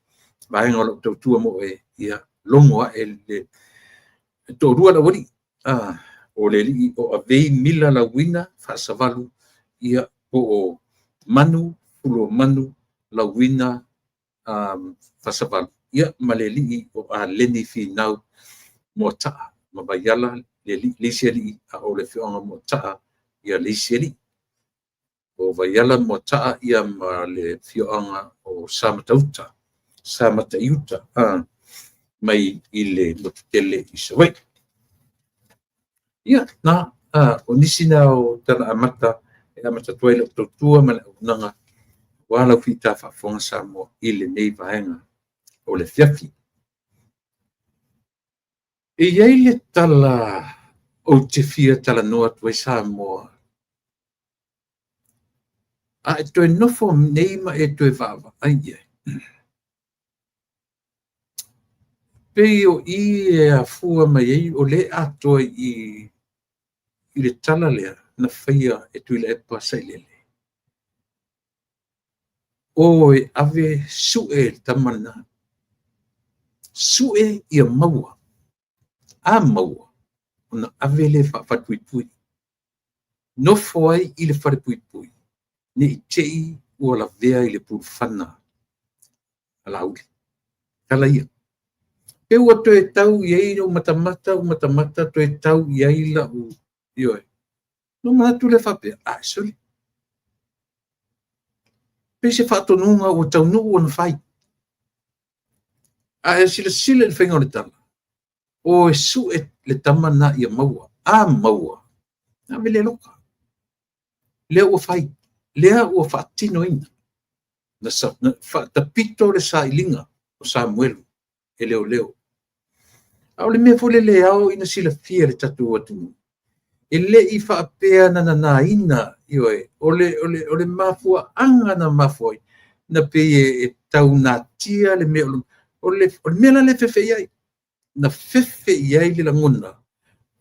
S1: vaega o lau tautua mo oe, ia logo ae le toalua le aualii, o le alii o Avei Mila Lauina Faasavalu, ia po o Manu Fuloamanu Lauina Faasavalu, ia ma le alii o Aleni Finau Moataa ma Vaiala, le alii, le isi alii, a o le afioaga o Moataa, ia le isi alii. O Vaiala Moataa ia ma le afioaga o Samatauta, Samataiuta, mai i le motu tele i Savaii. Ia, na, o nisi na o tala amata e amata atu ai lau tautua ma le auaunaga aua lau fita faafofoga Samoa i lenei vaega o le afiafi. E i ai le tala ou te fia talanoa atu ai Samoa. A e toe nofo nei ma e toe vaavaai i ai, pei o i e afua mai ai o lea e atoa i i le tala lea na faia e Tuilaepa Sailele. O e ave sue le tama lena. Sue ia maua. A maua, ona ave lea faafalepuipui. Nofo ai i le falepuipui, ne i te i ua lavea i le pulufana a Laauli. Tala ia. Pe ua toe tau i ai ua matamata, ua matamata toe tau i ai lau, ioe. Ona ou manatu lea faapea, a, sole, pei se faatonuga ua taunuu ona fai. A e silasila i le faiga o le tala, o e sue le tama lena ia maua. A maua, ave lea e loka. Lea ua fai, lea ua faatinoina. Na faatapito le sailiga o Samuelu e leoleo. A o le mea foi lele e ao ina silafia e le tatou atunuu, e le i faapea na nanaina, ioe, o le mafuaaga na mafua ai, na pei e tau natia le mea, o le mea la lea e fefe i ai. Na fefe i ai le lagona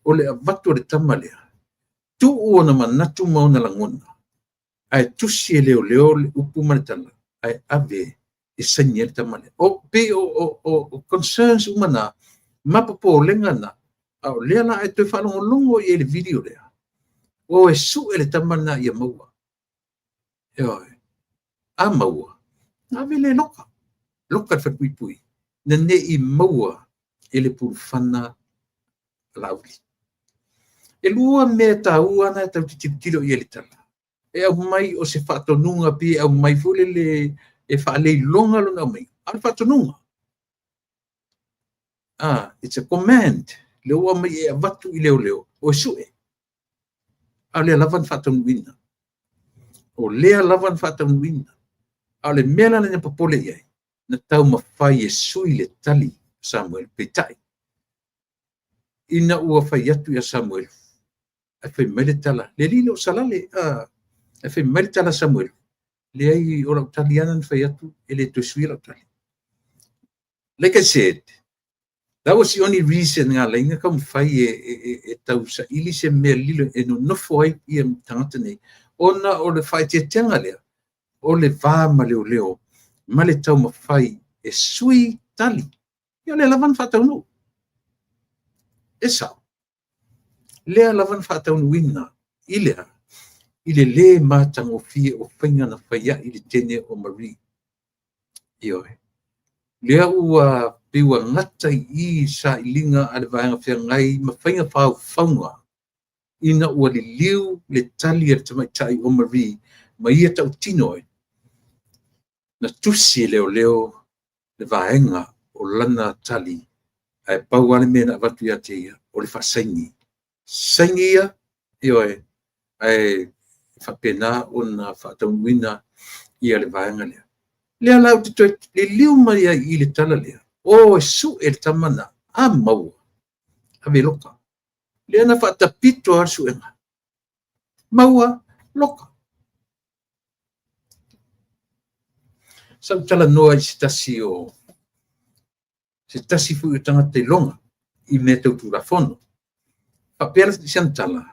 S1: o le avatu o le tama lea, tuu ona manatu ma ona lagona, ae tusi e leoleo le upu ma le tala, ae ave e saini ai le tama lea. O pei o concerns uma na, ma popolega na, a o lea la e toe faalogologo i ai i le video lea, o e sue le tama lena ia maua. Ioe. A maua, na ave lea e loka. Loka i le falepuipui, ina ne i maua e le pulufana a Laauli. E lua mea taua na e tatou te tilotilo i ai i le tala. E aumai o se faatonuga pei e aumai foi lele e faaleiloga lona aumaiga, a o le faatonuga. It's a command. Lea ua aumai e avatu i leoleo, o e sue. A o lea lava na faataunuuina. O lea lava na faataunuuina. A o le mea la lea na popole i ai, na taumafai e sui le tali a Samuelu, peitai, ina ua fai atu ia Samuelu, ae fai mai le tala, le alii le o Salale, ae fai mai le tala a Samuelu, leai, o lau tali lava na fai atu, e le toe suia lau tali. Like I said, that was the only reason na ala ai na taumafai e tausaili se mea lilo e nonofo ai ia tagata nei, ona o le faaeteetega lea, o le va ma leoleo ma le taumafai e sui tali. Ia o lea lava na faataunuu. E sao. Lea lava na faataunuuina i le a? I le lē matagofie o faiga na fai ai le teine o Marie. Ioe. Lea ua pei ua gata i i sailiga a le Vaega Feagai ma faiga faufauga ina ua liliu le tali a le tamaitai o Marie ma ia tautino ai, na tusi e leoleo le vaega o lana tali, ae pau lava le mea na avatu ia te ia, o le faasaini. Saini ia, ioe, ae faapena ona faataunuuina ia le vaega lea. Lea la ou te toe liliu mai ai i le tala lea, o e sue le tama lena, a maua, ave e loka. Lea na faatapito lava le suega. Maua, loka. Sa ou talanoa i se tasi o se tasi foi o tagata iloga i mea tau Tulafono. Faapea si ana tala,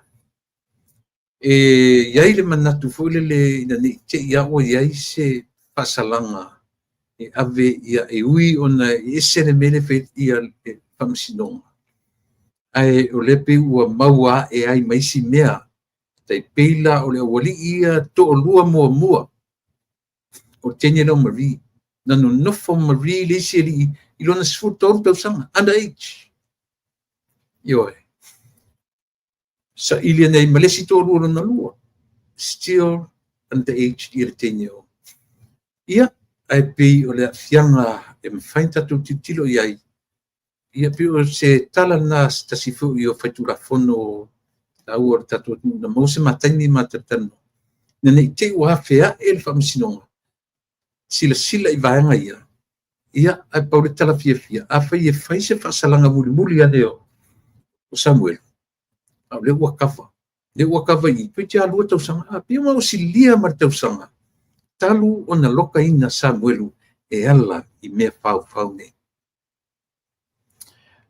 S1: e i ai le manatu foi lele ina ne i te i lava ua i ai se faasalaga e ave ia e ui ona e ese le mea lea e fai ai le Faamasinoga, ae o lea pei ua maua ae ai ma isi mea, tai pei la o le aualii ia toalua muamua o le teine lea o Marie. Na nonofo Marie le isi alii i lona 13 tausaga, under age. Ioe. Saili ane ai ma le isi toalua lona lua, still under age ia le teine o. Ia, ae pei o le aafiaga e mafai ona tatou tilotilo i ai, ia pei o se tala lena a se tasi foi o faitulafono taua o le tatou atunuu na maua se ma taimi ma talatalanoa, ina ne i te i ua afe ae le Faamasinoga silasila i vaega ia, ia, ae pau le tala fiafia, afai e fai se faasalaga mulimuli ane o Samuelu, a o lea ua kava, lea ua kava i i, toeitiiti lava 2 tausaga, a pei ua silia ma le tausaga. Talu ona lokaina Samuelu e ala i mea faufau nei.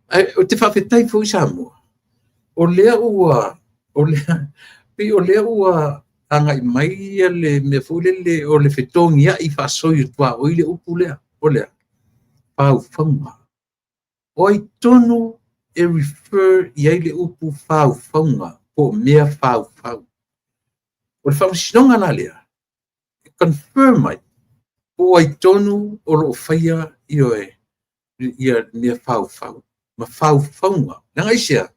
S1: Ae ou te faafetai foi Samoa, o lea ua, o lea, pei o lea ua agai mai ia le mea foi lele o le fetogiai faasoi o tuaoi le upu lea, o lea, faufauga. O ai tonu e refer i ai le upu faufauga po o mea faufau? O le faamasinoga la lea, e confirm ai po o ai tonu o lo o faia ioe, ia mea faufau ma faufauga. Leaga aisea?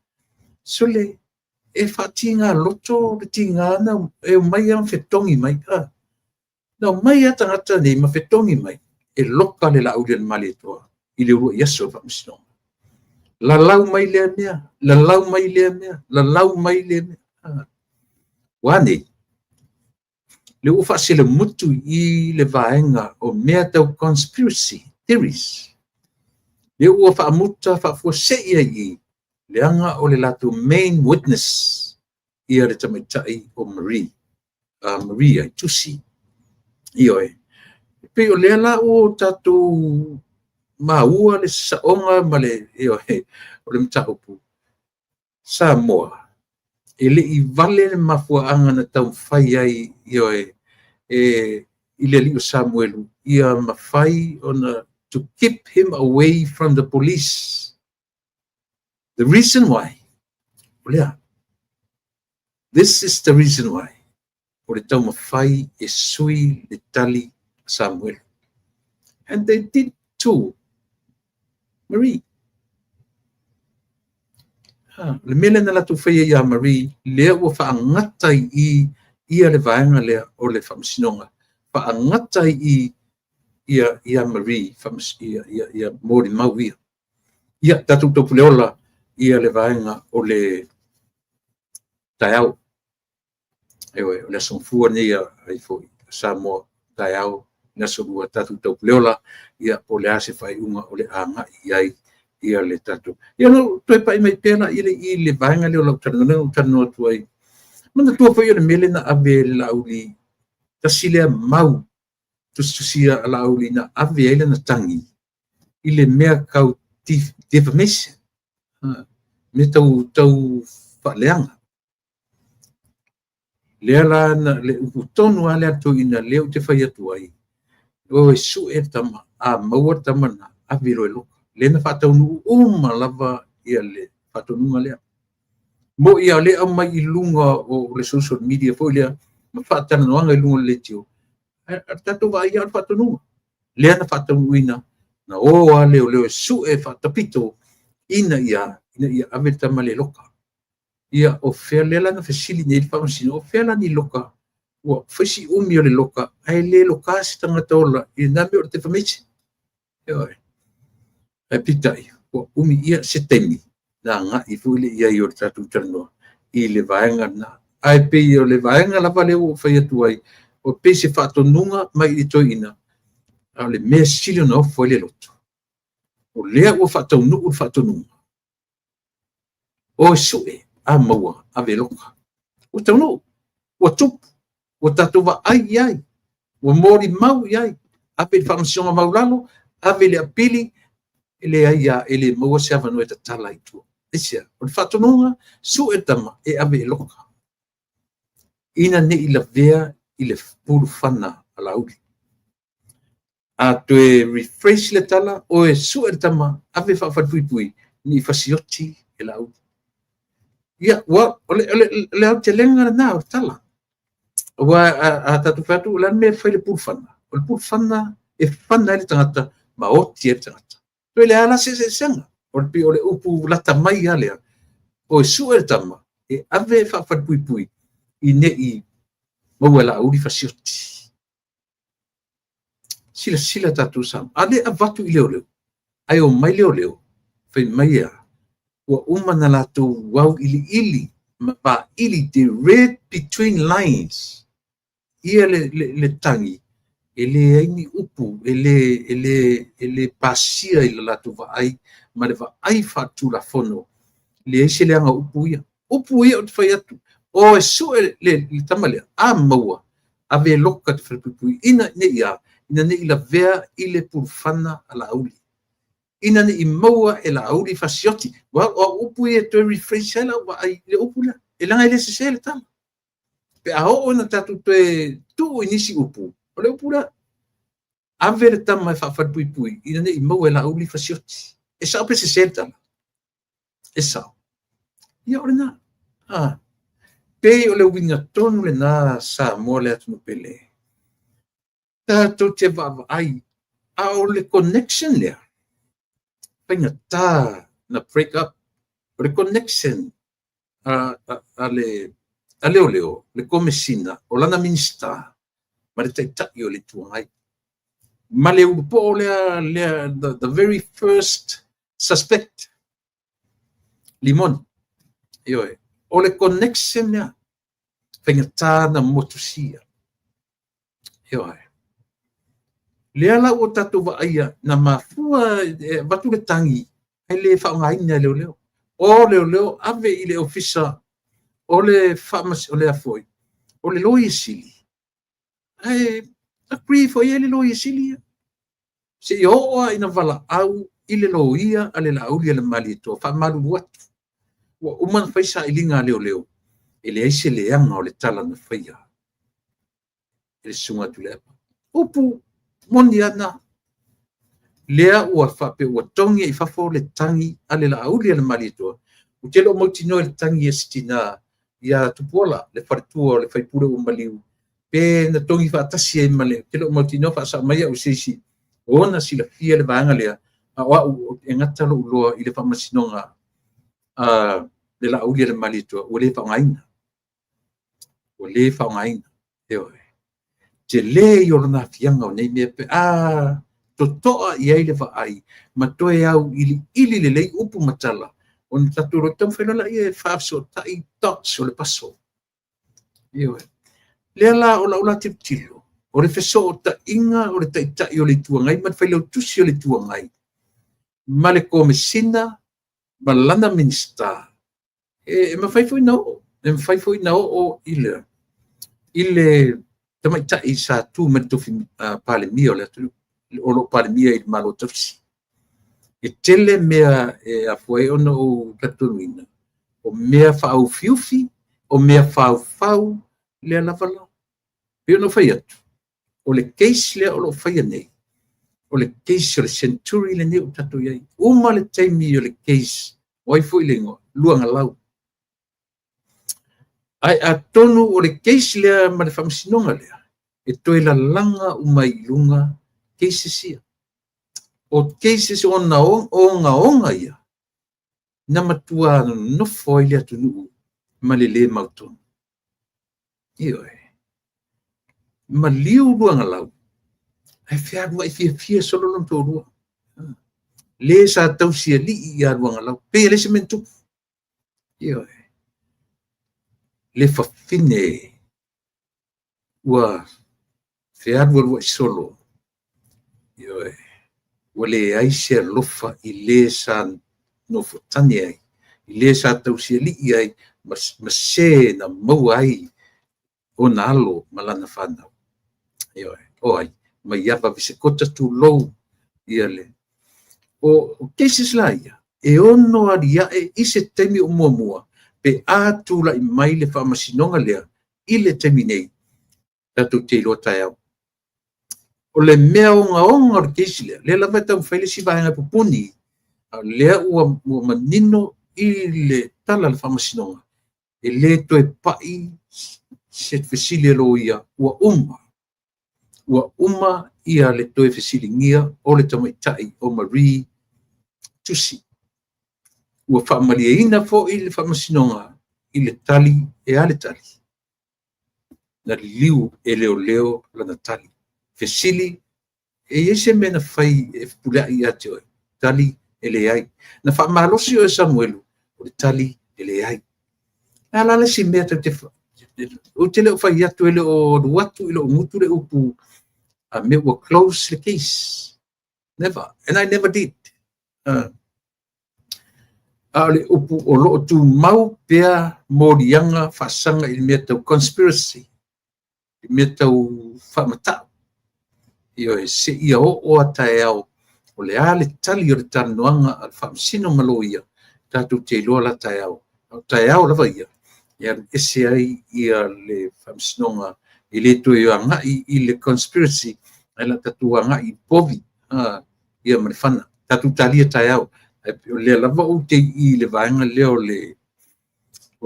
S1: Sole, e faatiga loto le tiga na e omai lava ma fetogi mai. Na omai lava tagata nei ma fetogi mai e loka le Laaulialemalietoa i le uluai aso o le faamasinoga. Lalau mai lea mea, lalau mai lea mea, lalau mai lea mea. Ua a nei? Lea ua faaselemutu i i le vaega o mea tau conspiracy theories. Lea ua faamuta faafuasei ai i i, leaga o le latou main witness ia le tamaitai o Marie, Maria i tusi. Ioe. E pei o lea la ua tatou maua le saoga ma le, ioe, o le mataupu. Samoa, e le i vale le mafuaaga na taumafai ai, ioe, e i le alii o Samuelu, ia mafai ona to keep him away from the police. The reason why, o lea, this is the reason why, o le taumafai e sui le tali a Samuelu. And they did to Marie. Ha, le mea lea na latou faia ia Marie, lea ua faagata i i ia le vaega lea o le faamasinoga. Faagata i i ia, ia Marie, ia, ia, ia molimau ia. Ia, tatou taupuleola ia le vaega o le taeao. Ioe, o le aso Gafua lenei ai foi Samoa, taeao, le aso Lua, tatou taupuleola, ia, po o le a se faaiuga o le agai i ai ia le tatou. Ia, na ou toe pai mai pea la i le vaega lea o lau talanoa, lea na ou talanoa atu ai. Manatua foi o le mea lea na ave e le Laauli, tasi lea mau tusitusia a Laauli na ave ai lana tagi i le mea tau defamation, mea tau faaleaga. Lea la na, le upu tonu lava lea a le toeaina lea ou te fai atu ai, o e sue le tama, a maua le tama lena, ave loa e loka. Lea na faataunuu uma lava ia le faatonuga lea. Mo'i lava o lea e aumai i luga o le social media foi lea, ma faatalanoaga i luga o le leitio, ae o le tatou vaai lava o le faatonuga. Lea na faataunuuina, na o lava leoleo e sue faatapito ina ia ave le tama lea e loka. Ia, o fea lea la na fesili nei le faamasino, o fea la ni loka? Ua fai si umi o le loka, ae le loka se tagata ola i lena mea o le defamation. Ioe. Ae peitai, ua umi ia se taimi na agai foi le i ai o le tatou talanoa i le vaega lena. Ae pei o le vaega lava lea ua ou fai atu ai, o pei se faatonuga mai i le toeaina, a o le mea sili ona ofo ai le loto, o lea ua faataunuu le faatonuga, o e sue, a maua, ave loka. Ua taunuu, ua tupu, ua tatou vaai i ai, ua molimau i ai, ave i le faamasinoga maualalo, ave i le apili, e leai lava, e le maua se avanoa e tatala ai i tua. Aisea? O le faatonuga, sue le tama e ave e loka, ina ne i lavea i le pulufana a Laauli. A toe rephrase le tala, o e sue le tama, ave faafalepuipui, ne i fasioti e Laauli. Ia, ua, o le aotelega lena o le tala. Aua a tatou fai atu, o le a le mea e fai le pulufana? O le pulufana e fana ai le tagata ma oti ai le tagata. Toe le a la se eseesega. O le pei o le upu lata mai lava lea. O e sue le tama, e ave faafalepuipui, i ne i maua e Laauli fasioti. Silasila tatou Samoa. A le avatu i leoleo, ae omai leoleo, fai mai a, ua uma na latou auiliili ma vaili, they read between lines, ia le tagi, e leai ni upu, e le pasia i le latou vaai, ma le vaai faaletulafono, leai se leaga o upu ia. Upu ia ou te fai atu, o e sue le tama lea, a maua, Ave e loka i le falepuipui ina ne i a, ina ne i lavea i le pulufana a Laauli. Ina ne i maua e Laauli fasioti. Aua o au upu ia e toe rephrase ai lau vaai i le upu lea, e leaga e le sese le tala. Pe a oo ina tatou toe tuu i nisi upu, o le upu lea, ave le tama e faafalepuipui ina ne i maua e Laauli fasioti. E sao pe sese le tala? E sao. Ia o lena. Ah, pei o le uiga tonu lena Samoa le atunuu pele. Tatou te vaavaai, a o le connection lea, faigata na break up. O le connection a le a leoleo, le komesina, o lana Minisita ma le Taitai o le Itu Agai. Ma le ulupoo lea, lea the very first suspect, Limoni. Ioe, o le connection lea, faigata na motusia. Ioe. Lea la ua tatou vaaia na mafua e avatu le tagi ae le faaaogaina e leoleo. O leoleo ave i le ofisa o le faamas o le foi o le Loia Sili, ae agree foi ai le Loia Sili ia. Seia oo lava ina valaau i le loia a le Laaulialemalietoa, faamalulu atu, ua uma ona fai sailiga a leoleo, e leai se leaga o le tala na faia e le susuga a Tuilaepa. Upu moni lava na. Lea ua faapea ua togi i fafo le tagi a le Laaulialemalietoa. Ou te le o mautinoa i le tagi a si tina ia Tupuola, le faletua o le faipule ua maliu, pe na togi faatasi ai ma le, ou te le o mautinoa, faasao mai au se isi o ona silafia le vaega lea, a o au e gata lou iloa i le faamasinoga a le Laaulialemalietoa ua le faaaogaina. Ua le faaaogaina. Ioe. Tele ia o lona aafiaga o nei mea pe a totoa i ai le vaai ma toe auiliili lelei upu ma tala, ona tatou loa taumafai loa lea e faafesootai dots o le puzzle. Ioe. Lea la o lau la tilotilo, o le fesootaiga o le Taitai o le Itu Agai ma le Failautusi o le Itu Agai ma le Komesina ma lana Minisita, e mafai foi na oo, e mafai foi na oo i le tamaitai sa tu mai le tofi Palemia o le atunuu, o lo o Palemia i le Malo Tausi. E tele mea e afua ai ona ou talitonuina, o mea faaufiufi, o mea faufau, lea lava la. Pei ona ou fai atu, o le case lea o lo o faia nei, o le case o le century lenei o tatou i ai. Uma le taimi o le case, o ai foi le igoa, Luagalau. Ae atonu o le case lea ma le faamasinoga lea, e toe lalaga uma i luga cases ia. O cases ona ogaoga ia, na matua nonofo ai le atunuu ma le lē mautonu. Ioe. Maliu Luagalau, ae fealuai fiafia solo lona toalua. Le sa tausialii ia Luagalau, pei e leai se mea na tupu. Ioe. Le fafine ua fealualuai solo. Ioe. Ua leai se alofa i le sa nofotane ai, i le sa tausialii ai, ma se na maua ai ona alo ma lana fanau. Ioe. O ai, Maiava Visekota, tulou ia le. O cases la ia, e ono aliae i se taimi o muamua, pe a tulai mai le faamasinoga lea i le taimi nei, tatou te iloa taeao. O le mea ogaoga o le case lea, lea lava e taumafai le isi vaega e pupuni, a o lea ua manino i le tala a le faamasinoga, e le toe pai se fesili a loia, ua uma. Ua uma ia le toe fesiligia o le tamaitai o Marie Tusi. Ua faamalieina foi le faamasinoga i le tali, e a le tali? Na liliu e leoleo lana tali. Fesili, e i ai se mea na fai e fepuleai ia te oe? Tali, e leai. Na faamalosi oe Samuelu? O le tali, e leai. A la le isi mea tatou te ou te le o fai atu, e le o alu atu i lou gutu le upu a mea ua close le case. Never. And I never did. A o le upu o lo o tumau pea moliaga faasaga i le mea tau conspiracy. i mea tau faamatau. Ioe, seia oo a taeao o le a le tali o le talanoaga a le Faamasino ma Loia, tatou te iloa la taeao. A o taeao lava ia e alu ese ai ia le Faamasinoga, e le toe agai i le conspiracy, ae o le a tatou agai i povi ia ma le fana. Tatou talia taeao. O lea lava ou te i i le vaega lea o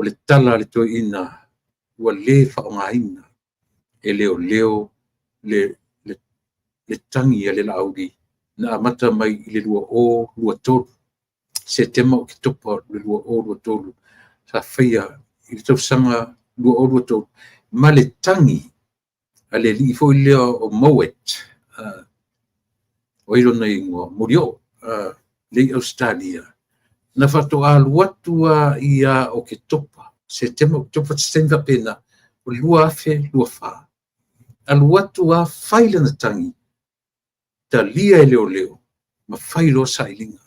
S1: le tala a le toeaina ua le faaaogaina e leoleo le tagi a le Laauli na amata mai i le 2023, Setema, Oketopa 2023, sa faia i le tausaga 2023, ma le tagi a le alii foi lea o Mowat, o ai lona igoa, Molioo, lea i Ausetalia, na faatoa alu atu lava ia Oketopa, Setema, Oketopa, se taimi faapena o le 2024, alu atu lava fai lana tagi, talia e leoleo ma fai loa sailiga.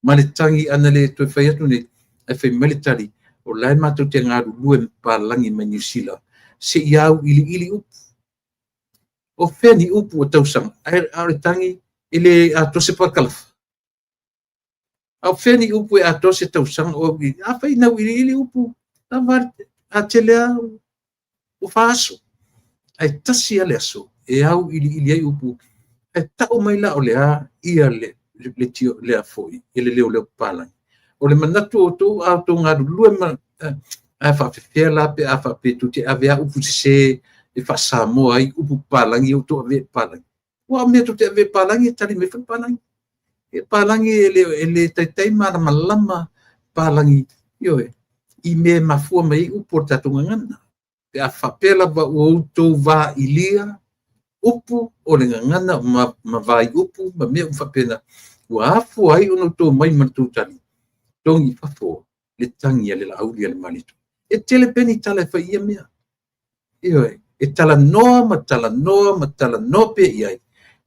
S1: Ma le tagi ana le toe fai atu nei, ae fai mai le tali, o la e matou te galulue ma papalagi mai Niu Sila se i auiliili upu. O fea ni upu o tausaga, a o le tagi e le atoa se parakalafa. A o fea ni upu e atoa se tausaga o auiliili? Afai na auiliili upu, a tele lava ua 4 aso. Ae tasi lava le aso e auiliili ai upu. Ae tau mai la o le a ia le lea foi i le leoleo papalagi. O le manatu o outou, a outou galulue ma ae faapefea la pe a faapea tou te ave lava upu sese e faa-Samoa ai upu papalagi, outou avea e papalagi. Aua o mea tou te avea e papalagi e tali mai foi papalagi. E papalagi e le taitai malamalama papalagi, ioe, i mea e mafua mai ai upu o le tatou gagana. Pe a faapea lava ua outou vailia upu o le gagana ma vaiupu ma mea uma faapena, ua afua ai ona outou omai ma le tou tali, togi i fafo le tagi a le Laauli a le Malietoa. E tele pea ni tala e fai i ia mea. Ioe, e talanoa ma talanoa ma talanoa pea i ai,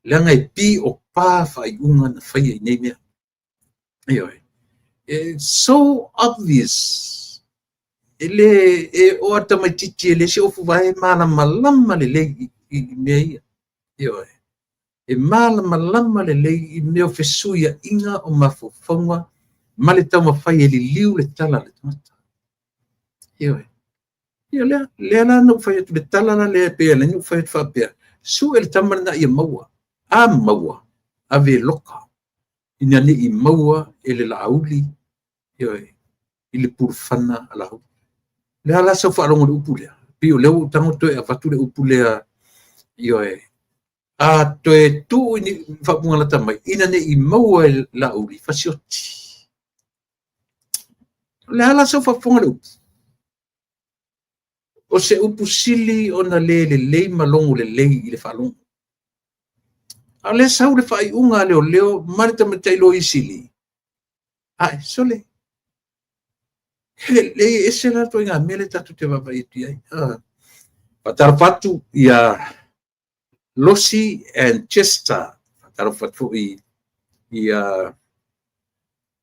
S1: leaga e piopa faaiuga na faia i nei mea. Ioe, it's so obvious. E le e o a tamaitiiti e le se ofu vae, e malamalama lelei i mea ia. Ioe, e malamalama lelei i mea o fesuiaiga o mafaufauga ma le taumafai e liliu le tala a le tagata. Ioe. Ia lea la na ou fai atu le tala la lea e pei ona ou fai atu faapea, sue le tama lena ia maua. A maua, ave e loka, ina ne i maua e le Laauli, ioe, i le pulufana a Laauli. O le a la sau faalogo i le upu lea? Pei o lea ua ou tago toe avatu le upu lea, ioe, a toe tuu i ni faaupuga lata mai, ina ne i maua e Laauli, fasioti. O le a la sau faafofoga i le upu? O se upu sili ona le lelei ma logo lelei i le faalogo. A o lea sau le faaiuga a leoleo ma le tamaitai Loia Sili. Ai, sole. E le ese la ituaiga mea lea tatou te vaavaai atu i ai. Faatalofa atu ia Losi and Chester. Faatalofa atu foi ia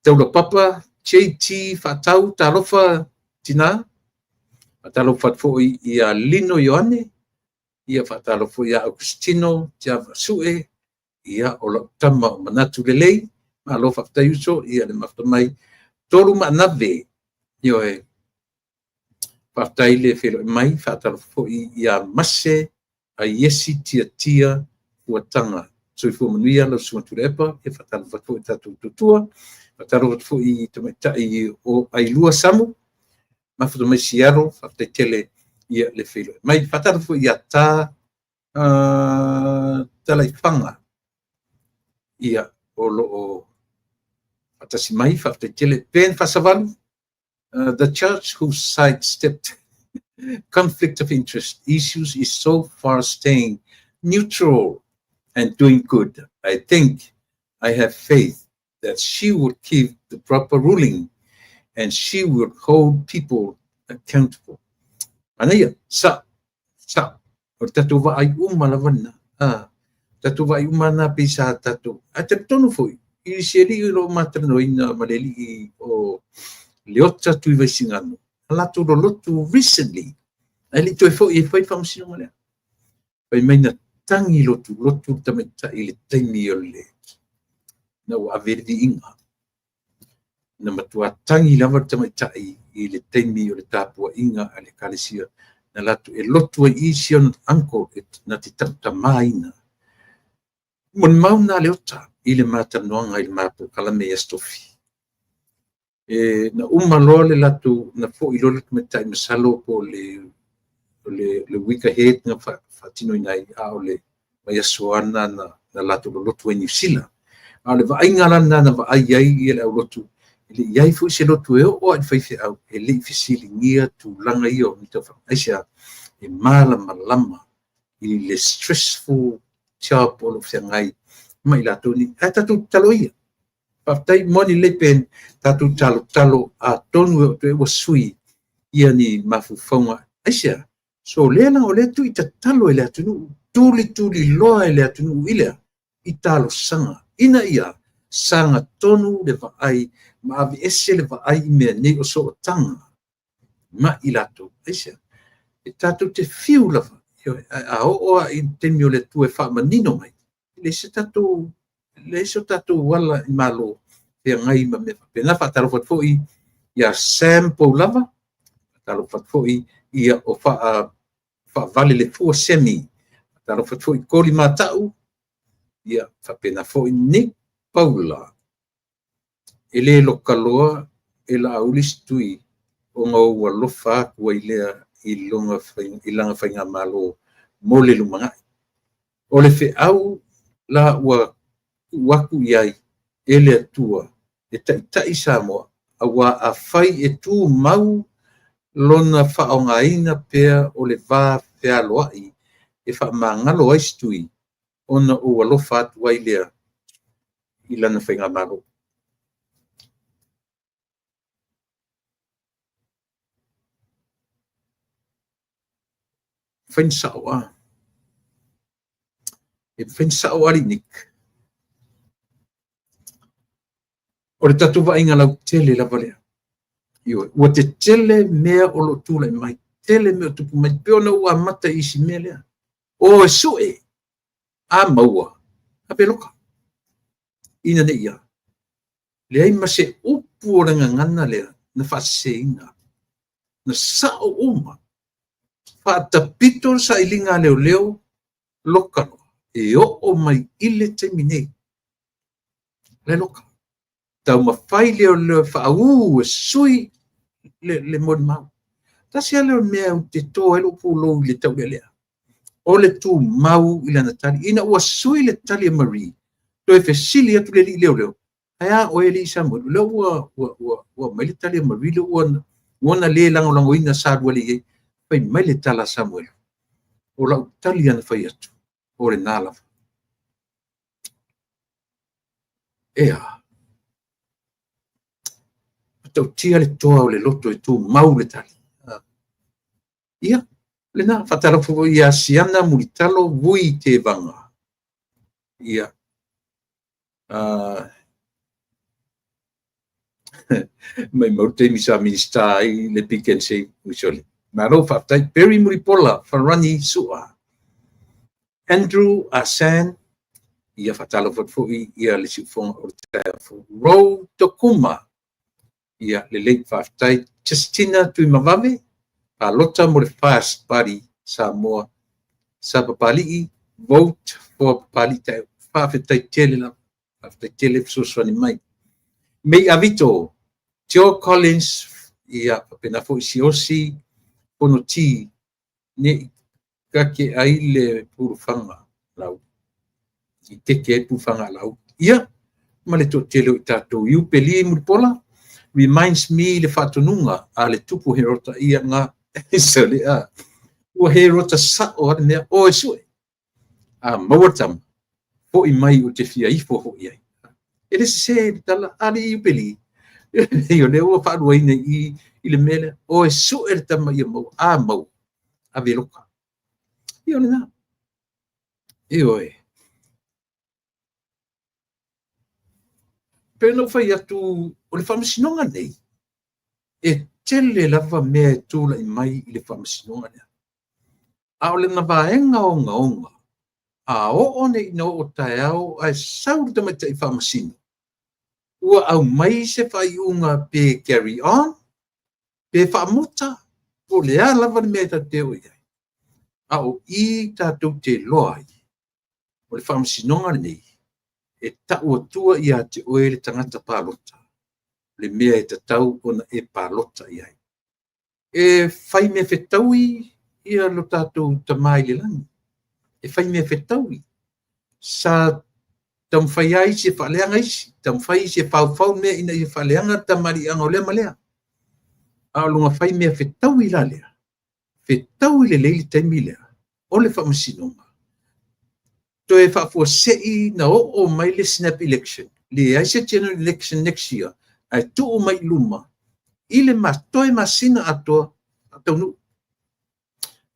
S1: Taulapapa JT Faatau, talofa tina. Faatalofa atu foi ia Lino Ioane. Ia faatalofa foi ia Augustino Tiava Sue. Ia o lau tama o manatu lelei. Malo faafetai uso, ia le mafuta mai. Tolu Maanave. Ioe. Faafetai le feiloai mai. Faatalofa foi ia Mase Aiesi Tiatia Fuataga. Soifua manuia lau susuga Tuilaepa. Ia faatalofa atu foi i tatou tutua. Faatalofa atu foi i tamaitai o Ailua Samu. Mafuta mai Seattle. Faafetai tele ia le feiloai mai. Faatalofa foi ia Ta Talaifaga. Ia o lo o faatasi mai. Faafetai tele. Ben Fasavalu. The judge who sidestepped conflict of interest issues is so far staying neutral and doing good. I think I have faith that she will give the proper ruling and she will hold people accountable. Manaia, sa, sa, o le tatou vaai uma lava lena. Ah, tatou vaai uma na pei sa tatou. Ae talitonu foi, i si alii o lo o matalanoaina ma le alii o Leota Tuivaisigano, a latou lolotu recently, ae le i toe foi e fai faamasinoga lea. Fai mai na tagi lotulotu le tamaitai i le taimi o le na ua ave ai le viiga. Na matua tagi lava le tamaitai i le taimi o le tapuaiga a le Ekalesia na latou e lotu ai i si ona uncle na te tautamaina. Molimau na a Leota i le ma talanoaga i le ma polokalame i Aso Tofi. E na uma loa le latou, na foi loa le tamaitai masalo po o le le week ahead na faatinoina ai, a o le vaiaso lava lena na latou lolotu ai i Niu Sila. A o le vaaiga la lena na vaai ai ia le aulotu, e le i i ai foi se lotu e oo lava i le faifeau e le i fesiligia tulaga ia o mea tau faamai. Aisea? E malamalama i le stressful job o lo o feagai ma i latou nei. Ae tatou tatalo ia. Faafetai moni lelei Ben, tatou talotalo atonu e oo atu i ai ua sui ia ni mafaufauga. Aisea? So lea leaga o lea e tuuitatalo e le atunuu, tulituliloa e le atunuu i le a? I talosaga, ina ia sagatonu le vaai ma aveese le vaai i mea nei o sootaga ma i latou. Aisea? E tatou te fiu lava, ioe, ae a oo lava i le taimi o le Atua e faamanino mai, e leai se tatou, leai so tatou ala i Malo feagai ma mea faapena. Faatalofa atu foi ia Sam Poulava, faatalofa atu foi ia o Faavale le Fua Semi, faatalofa atu foi Koli Matau, ia faapena foi Nick Paula. E le loka loa e Laauli se tui ona ou alofa atu ai lea i lana faigamalo mo le lumanai. O le feau la ua tuu atu i ai e le Atua e taitai Samoa, aua afai e tumau lona faaaogaina pea o le va fealoai e faamagalo ai se tui, ona ou alofa atu ai lea i lana faigamalo. Fai na sao a. E fai na sao alii Nick. O le tatou vaaiga lautele lava lea. Ioe, ua tetele mea o lo o tulai mai, tele mea o tupu mai, pei ona ou amata i isi mea lea. O e sue, a maua, ave loka. Ina ne i a? Leai ma se upu o le gagana lea na faaseseina. Na sao uma. Faatapito le sailiga a leoleo, loka loa. E oo mai i le taimi nei. La e loka. Taumafai leoleo e faaū e sui le molimau. Tasi lava lea o mea ou te to ai lou pulou i le taulealea. O le tumau i lana tali. Ina ua sui le tali a Marie, toe fesili atu le alii leoleo, ae a oe alii Samuelu, o lea ua aumai le tali a Marie lea ua ona le lagolagoina sa alu ale i ai. Fai mai le tala a Samuelu, o lau tali lava na fai atu, o lena lava. Ea, matautia le toa o le loto e tumau le tali. Ia, lena, faatalofa foi ia Siana Mulitalo Vui Tevaga. Ia, maimau le taimi sa Minisita ai le Pick and Save, ui sole. Malo faafetai. Perry Mulipola, Farani Sua. Andrew Asan, ia faatalofa atu foi ia le siufofoga o le taeao fou. Ro Tokuma, ia lelei faafetai. Justina Tuimavave, palota mo le First Party Samoa. Sa Papali'i, vote for Papali'i Taeo. Faafetai tele lava. Faafetai tele fesoasoani mai. Mei Avito, Joe Collins, ia faapena foi Siaosi Fonoti, ne i kake ai le pulufaga lau, i teke ai le pulufaga a lau. Ia, ma le toatele o i tatou. Iupe Li Mulipola, reminds me le faatonuga a le tupu Herota, ia nga, sole a. Ua Herota sao a le mea, o e sue. A maua le tama, foi mai ou te fia ifo foi ai. E le sese le tala a le Iupe Li. O lea ua faaluaina i i le mea lea, o e sue le tama ia maua, a maua, ave loka. Ia o lena. Ioe. Pei ona ou fai atu, o le faamasinoga nei, e tele lava mea e tulai mai i le faamasinoga lea. A o lana vaega ogaoga, a oo nei ina oo taeao ae sau le tamaitai faamasino, ua aumai se faaiuga pe carry on, pe faamuta, po o le a lava le mea e tatou te oo i ai. A o i tatou te iloa ai, o le faamasinoga lenei, e tau atua ia te oe le tagata palota, le mea e tatau ona e palota i ai. E fai mea fetaui ia lo tatou Tama i le lagi. E fai mea fetaui. Sa taumafai lava isi e faaleaga isi, taumafai isi e faufau mea ina ia faaleaga le tamaliiaga o lea ma lea. A o lona fai mea fetaui la lea, fetaui lelei le taimi lea o le faamasinoga, toe faafuasei na oo mai le snap election, leai se general election next year, ae tuu mai i luma i le toe masina atoa faataunuu.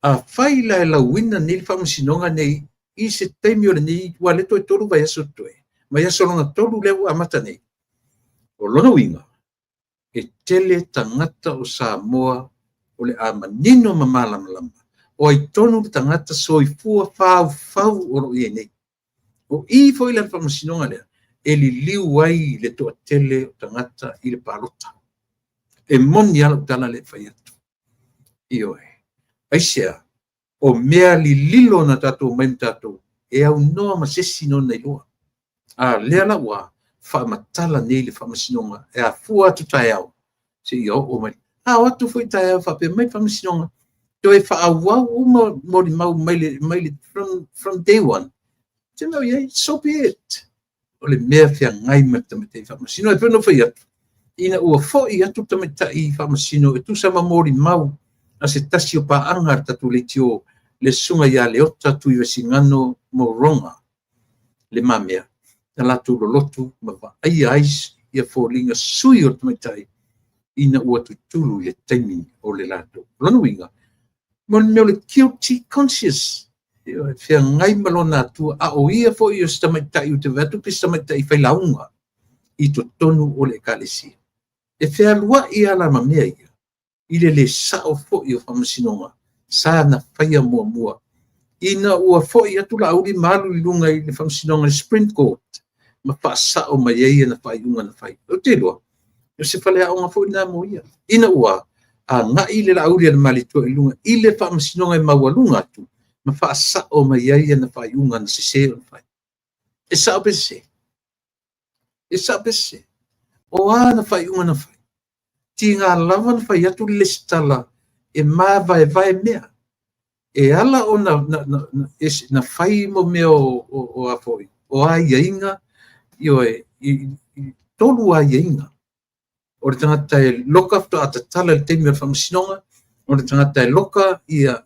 S1: Afai la e lauina nei le faamasinoga nei i se taimi o lenei, ua le toe 3 vaiaso totoe, vaiaso lona 3 lea ua amata nei. O lona uiga, e tele tagata o Samoa o le a manino ma malamalama o ai tonu le tagata soifua faufau o lo o i ai nei. O i foi la le faamasinoga lea e liliu ai le toatele o tagata i le palota. E moni lava lau tala lea e fai atu. Ioe. Aisea? O mea lililo na tatou omai ma tatou, e aunoa ma se isi nona iloa. A lea la ua faamatala nei le faamasinoga e afua atu taeao seia oo mai. A o atu foi taeao faapea mai le faamasinoga, toe faaauau uma molimau mai le from day one. Se mea o i ai, so be it. O le mea feagai ma le tamaitai faamasino. E pei ona ou fai atu, ina ua foi atu le tamaitai faamasino e tusa ma molimau a se tasi o paaga a le tatou leitio, le susuga ia Leota Tuivaisigano Moroga Le Mamea, na latou lolotu ma vaaia ai ia foliga sui o le tamaitai ina ua tutulu i le taimi o le latou. O lona uiga, mo le mea o le guilty conscious, e feagai ma lona Atua, a o ia foi o se tamaitai ou te vaai atu pe se tamaitai failauga i totonu o le ekalesia. E fealuai lava la ma mea ia, i le le sao foi o faamasinoga sa na faia muamua. Ina ua foi atu Laauli ma alu i luga i le faamasinoga i le Supreme Court ma faasao mai ai ana faaiuga na fai. Ou te iloa, o se faleaoga foi lena mo ia. Ina ua agai le Laauli a le Malietoa i luga i le faamasinoga e maualuga atu ma faasao mai ai ana faaiuga na sese ona fai. E sao pe sese? E sao pe sese? O a ana faaiuga na fai? Tiga lava na fai atu le lesitala e mavaevae mea. E ala ona na fai mo mea o a foi, o aiaiga, ioe, i 3 aiaiga. O le tagata e loka faatoa tatala i le taimi o le faamasinoga, o le tagata e loka ia,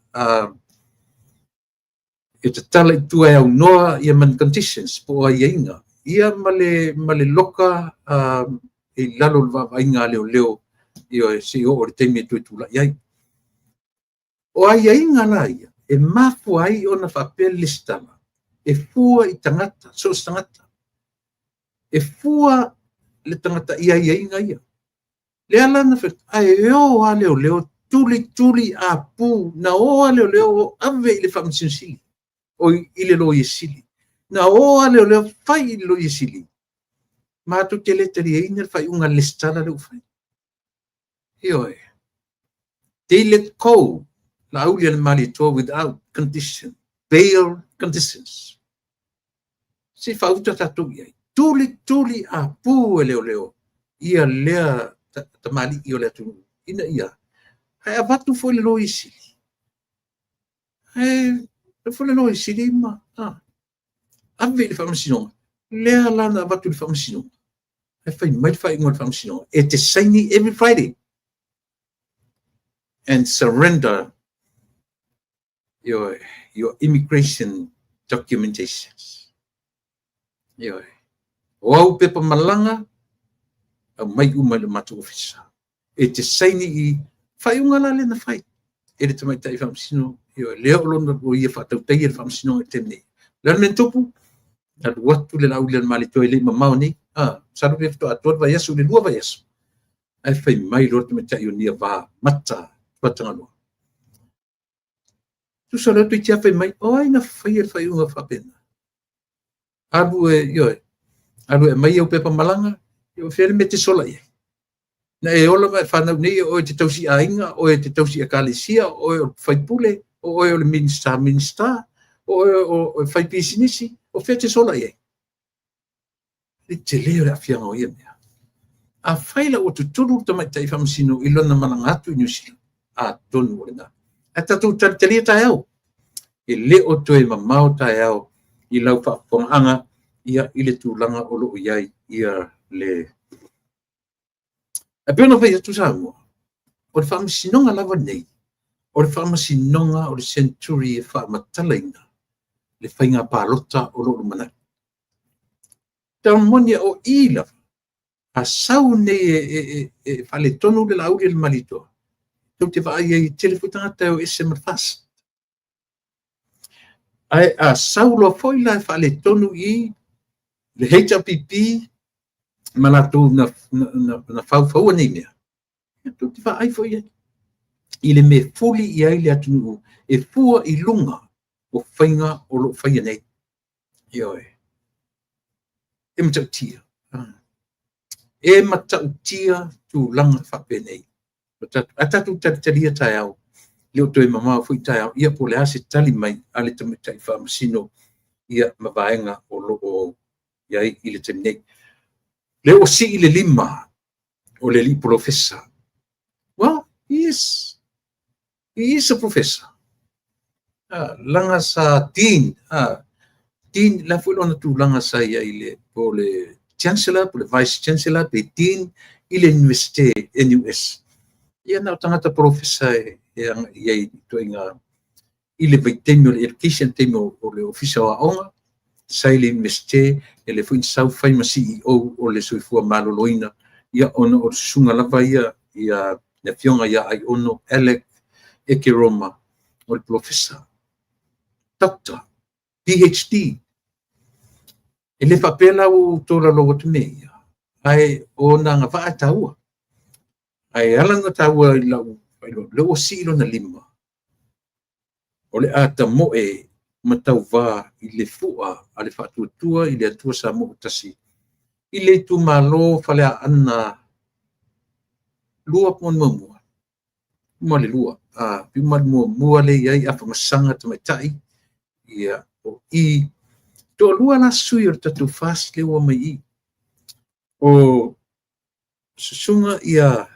S1: e tatala i tua e aunoa ia ma ni conditions po o aiaiga, ia ma le loka e i lalo o le vaavaaiga a leoleo, ioe, seia oo i le taimi e toe tulai ai. O aiaiga la ia, e mafua ai ona faapea le lesitala, e fua i tagata, so o se tagata. E fua le tagata i aiaiga ia. Lea la na fai, ae o lava leoleo, tuli tuli apu, na o lava leoleo o ave i le Faamasino Sili, o i le Loia Sili. Na o lava leoleo fai i le Loia Sili, matou te le taliaina le faaiuga a le lesitala lea ua fai. Ioe. They let go Laauli a le Malietoa without condition, bail conditions. Se i faauta tatou i ai. Tuli tuli apu e leoleo ia lea tamalii o le atunuu ina ia ae avatu foi le Loia Sili. Ae foi le Loia Sili ma ave i le faamasinoga. Lea la na avatu i le faamasinoga. Ae fai mai le faaiuga o le faamasinoga, e te saini every Friday and surrender your immigration documentations. Ioe. O au pepa malaga, aumai uma i le matou ofisa. E te saini i faaiuga la lea na fai e le tamaitai faamasino, ioe, lea o lona o ia faatautaia le faamasinoga i le taimi nei. O le a le mea na tupu? Alu atu le Laauli a le Malietoa e le i mamao nei. Masalo pe faatoa atoa le vaiaso i le 2 vaiaso. Ae fai mai loa le tamaitai o Niava Mata Tuatagaloa. Tusa o lea toeitiiti lava fai mai, o ai na faia le faaiuga faapena? Alu e, ioe, alu e aumai au pepa malaga, o fea le mea e te sola i ai? Na e ola ma e fanau nei, o oe e te tausi aiga, o oe e te tausi ekalesia, o oe o le faipule, o oe o le Minisita, Minisita, o oe o le fai pisinisi, o fea e te sola i ai? Le tele o le aafiaga o ia mea. Afai la ua tutulu le tamaitai faamasino i lona malaga atu i Niu Sila, atonu o lena. Ae tatou talitalia taeao. E le o toe mamao taeao i lau faafofogaaga ia i le tulaga o lo o i ai ia le. Ae pei ona fai atu Samoa, o le faamasinoga lava lenei, o le faamasinoga o le century e faamatalaina le faiga palota o lo o lumanai. Tau moni o i lava, a sau nei e faaletonu le Laauli a le Malietoa, tou te vaai ai e tele foi tagata e o ese ma le FAST. Ae a sau loa foi la e faaletonu i le HRPP ma latou na faufaua nei mea, tou te vaai foi i ai i le mea e fuli i ai le atunuu e fua i luga o faiga o lo o faia nei. Ioe. E matautia. E matautia tulaga faapenei. Ae tatou talitalia taeao, le o toe mamao foi taeao, ia po o le a se tali mai a le tamaitai faamasino ia ma vaega o lo o i ai i le taimi nei. Lea ua sii le lima o le alii polofesa. Well, he is a professor. Leaga sa dean, dean la foi lona tulaga sa i ai le po le chancellor, po le vice chancellor, pe dean i le Universite NUS. Ia na o tagata polofesa e agai i ai ituaiga i le vaitaimi o le education, taimi o le ofisa o aoga, sa i le Universite, e le foi na sau fai ma CEO o le Soifua Maloloina, ia ona o le susuga lava ia, ia le afioga ia Aiono Alec Ekeroma, o le polofesa, Doctor, PhD. E le faapea la ua ou tolaulau atu mea ia, ae o ona agavaa e taua. Ae ala ona taua i lau faailoa, lea ua sii lona lima, o le a tamoe ma tauva i le fua a le Faatuatua i le Atua Samoa ua Tasi, i le itumalo Faleaana 2 po o le muamua, ma le 2, ma le muamua lea e i ai Afamasaga Tamaitai, ia, o i, toalua la sui o le tatou FAST lea ua omai i i. O susuga ia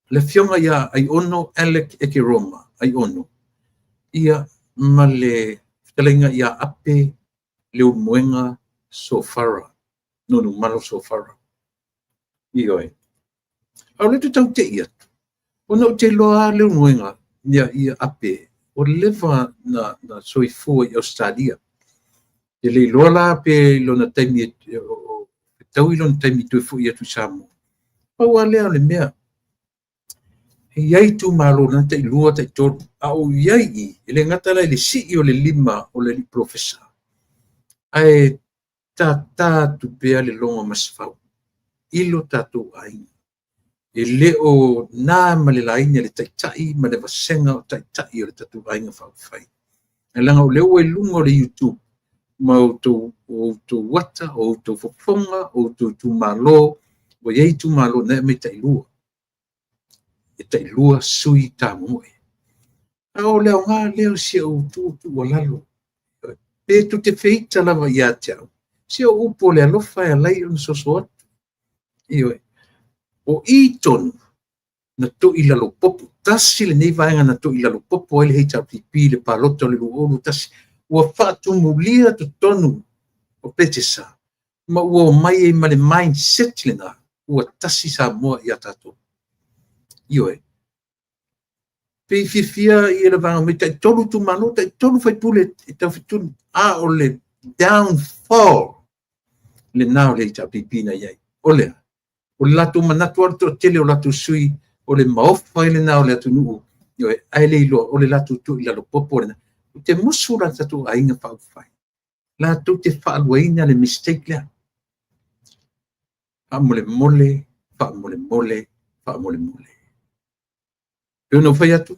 S1: le afioga ia Aiono Alec Ekeroma Aiono, ia ma le fetalaiga ia Ape Leulumoega Sofara, Nonumalo Sofara. Ioe. A o lea ou te tau tei atu, ona ou te iloa lava Leulumoega ia Ape, ua leva na soifua i Ausetalia. E le iloa la pe i lona taimi e tau i lona taimi toe foi atu i Samoa. Pau lava lea o le mea, e i ai itumalo na tai 2, tai 3, a ou i ai i, e le gata la i le sii o le lima o le alii polofesa, ae tata atu pea le logo Masefau i lo tatou aiga. E le o na ma le laina le taitai ma le vasega o taitai o le tatou aiga faaupufai. Ae leaga o lea ua i luga o le YouTube ma outou, o outou ata, o outou fofoga, o outou itumalo, ua i ai itumalo na e aumai tailua. E tailua sui tamomoe. A o le aoga lea o si au tuutuualalo. Pe tou te feita lava ia te au, si au upu o le alofa e alai ona soso atu. Ioe. O i tonu na toilalopopo, tasi lenei vaega na toilalopopo ai le HRPP i le palota o le 2021, ua faatumulia totonu o Petesa ma ua omai ai ma le mindset lena, ua tasi Samoa ia tatou. Ioe. Pe fiafia ia le vaega mai tai 3 itumalo, tai 3 faipule e taufetuli, a o le downfall lena o le HRPP na i ai. O lea, o le latou manatu lava le toatele o latou sui, o le maofa ai lena o le atunuu, ioe, ae le iloa, o le latou tuuilalopopo lena. Ou te musu la le tatou aiga faaupufai, latou te faaluaina le mistake lea. Faamolemole, faamolemole, faamolemole. Pei ona ou fai atu,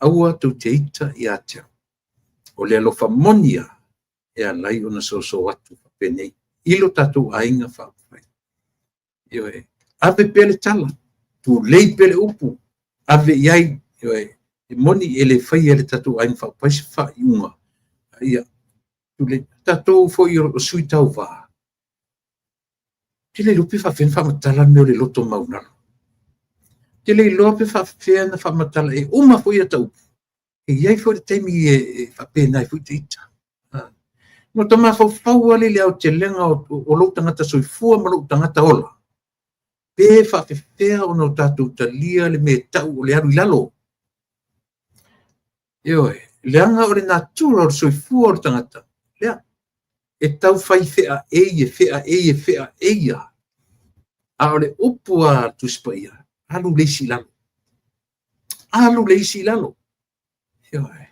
S1: Aua tou te ita ia te au. O le alofa moni lava e ala ai ona soso atu faapenei i lo tatou aiga faaupufai. Ioe, ave pea le tala, tulei pea le upu, ave i ai, ioe, e moni e le faia e le tatou aiga faaupufai se faaiuga, ia tulei. Tatou foi o sui tauva, ou te le iloa pe faapefea ona faamatala le mea o le loto maualalo. Ou te le iloa pe faapefea ona faamatala, e uma foi ata upu, e i ai foi le taimi e faapena ai foi ta ita. Ona ta mafaufau lava lea i le aotelega o lou tagata soifua ma lou tagata ola, pe faapefea ona tatou talia le mea e tau o le alu i lalo. Ioe, leaga o le natura o le soifua o le tagata, lea, e tau fai feaei e feaei e feaei lava. A o le upu a le Tusi Paia, alu le isi i lalo. Alu le isi i lalo. Ioe.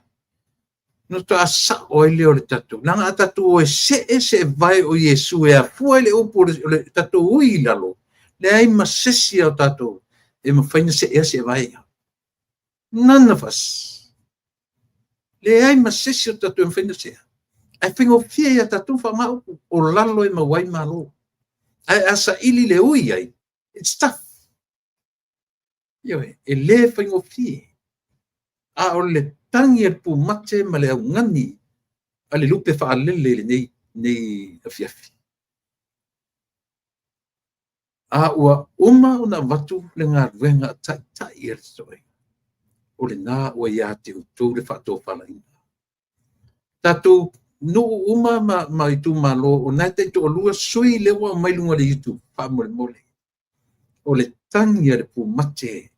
S1: Ona faatoa sao ai lea o le tatou. Leaga a tatou o e see seevae o Iesu e afua i le upu o le tatou ui i lalo, leai ma se isi o tatou e mafai ona seea seevae ia. None of us. Leai ma se isi o tatou e mafai ona sea. Ae faigofie ia tatou faaaoga upu, o lalo e maua ai malo. Ae a saili le ui ai, it's tough. Ioe, e le faigofie. A o le tagi a le pumate ma le augani a le lupe faalele i lenei afiafi. A ua uma ona avatu le galuega a taitai a le totoe, o lena ua ia te outou le faatofalaiga. Tatou nuu uma ma itumalo, o lena e taitoalua sui lea ua aumai luga o le YouTube, faamolemole. O le tagi a le pumate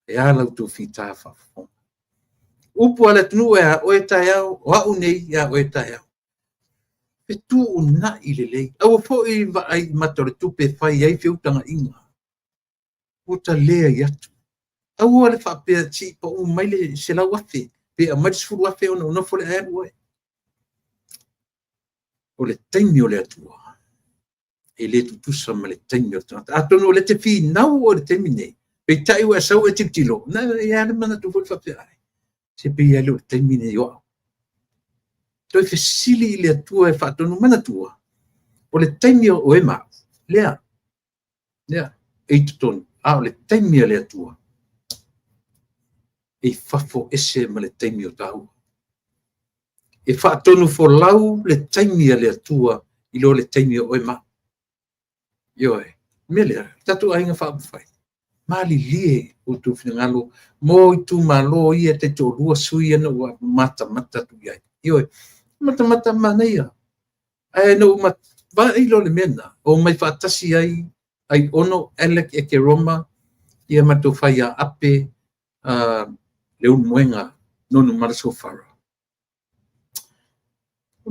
S1: e a la outou fita faafofoga. Upu a le atunuu e a oe taeao, o au nei e a oe taeao. Fetuunai lelei, aua foi vaai i mata o le tupe e fai ai feutagaiga. Ua ta leai atu. Aua le faapea se i pau mai le 100,000 pe aumai le 10,000 ona ou nofo lea ae alu oe. O le taimi o le Atua e le tutusa ma le taimi o le tagata. Atonu o lea e te finau oe i le taimi lenei, peitai ua e sau e tilotilo, na e i ai lava le manatu foi faapea, ai, se pei lava e le o le taimi lenei o au. Toe fesili i le Atua e faatonu. Manatua, o le taimi o oe ma au, lea, lea, e i totonu, a o le taimi a le Atua, e i fafo ese ma le taimi o taua. E faatonufolau le taimi a le Atua i lo le taimi o oe ma au. Ioe. O le mea lea, le tatou aiga faaupufai, malilie outou finagalo mo itumalo ia e taitoalua sui ia na ou matamata atu i ai. Ioe, matamata manaia. Ae na ou vaai loa i le mea lena, omai faatasi ai Aiono Alec Ekeroma ia ma le tofa ia Ape Leulumoega Nonumala Sofara. O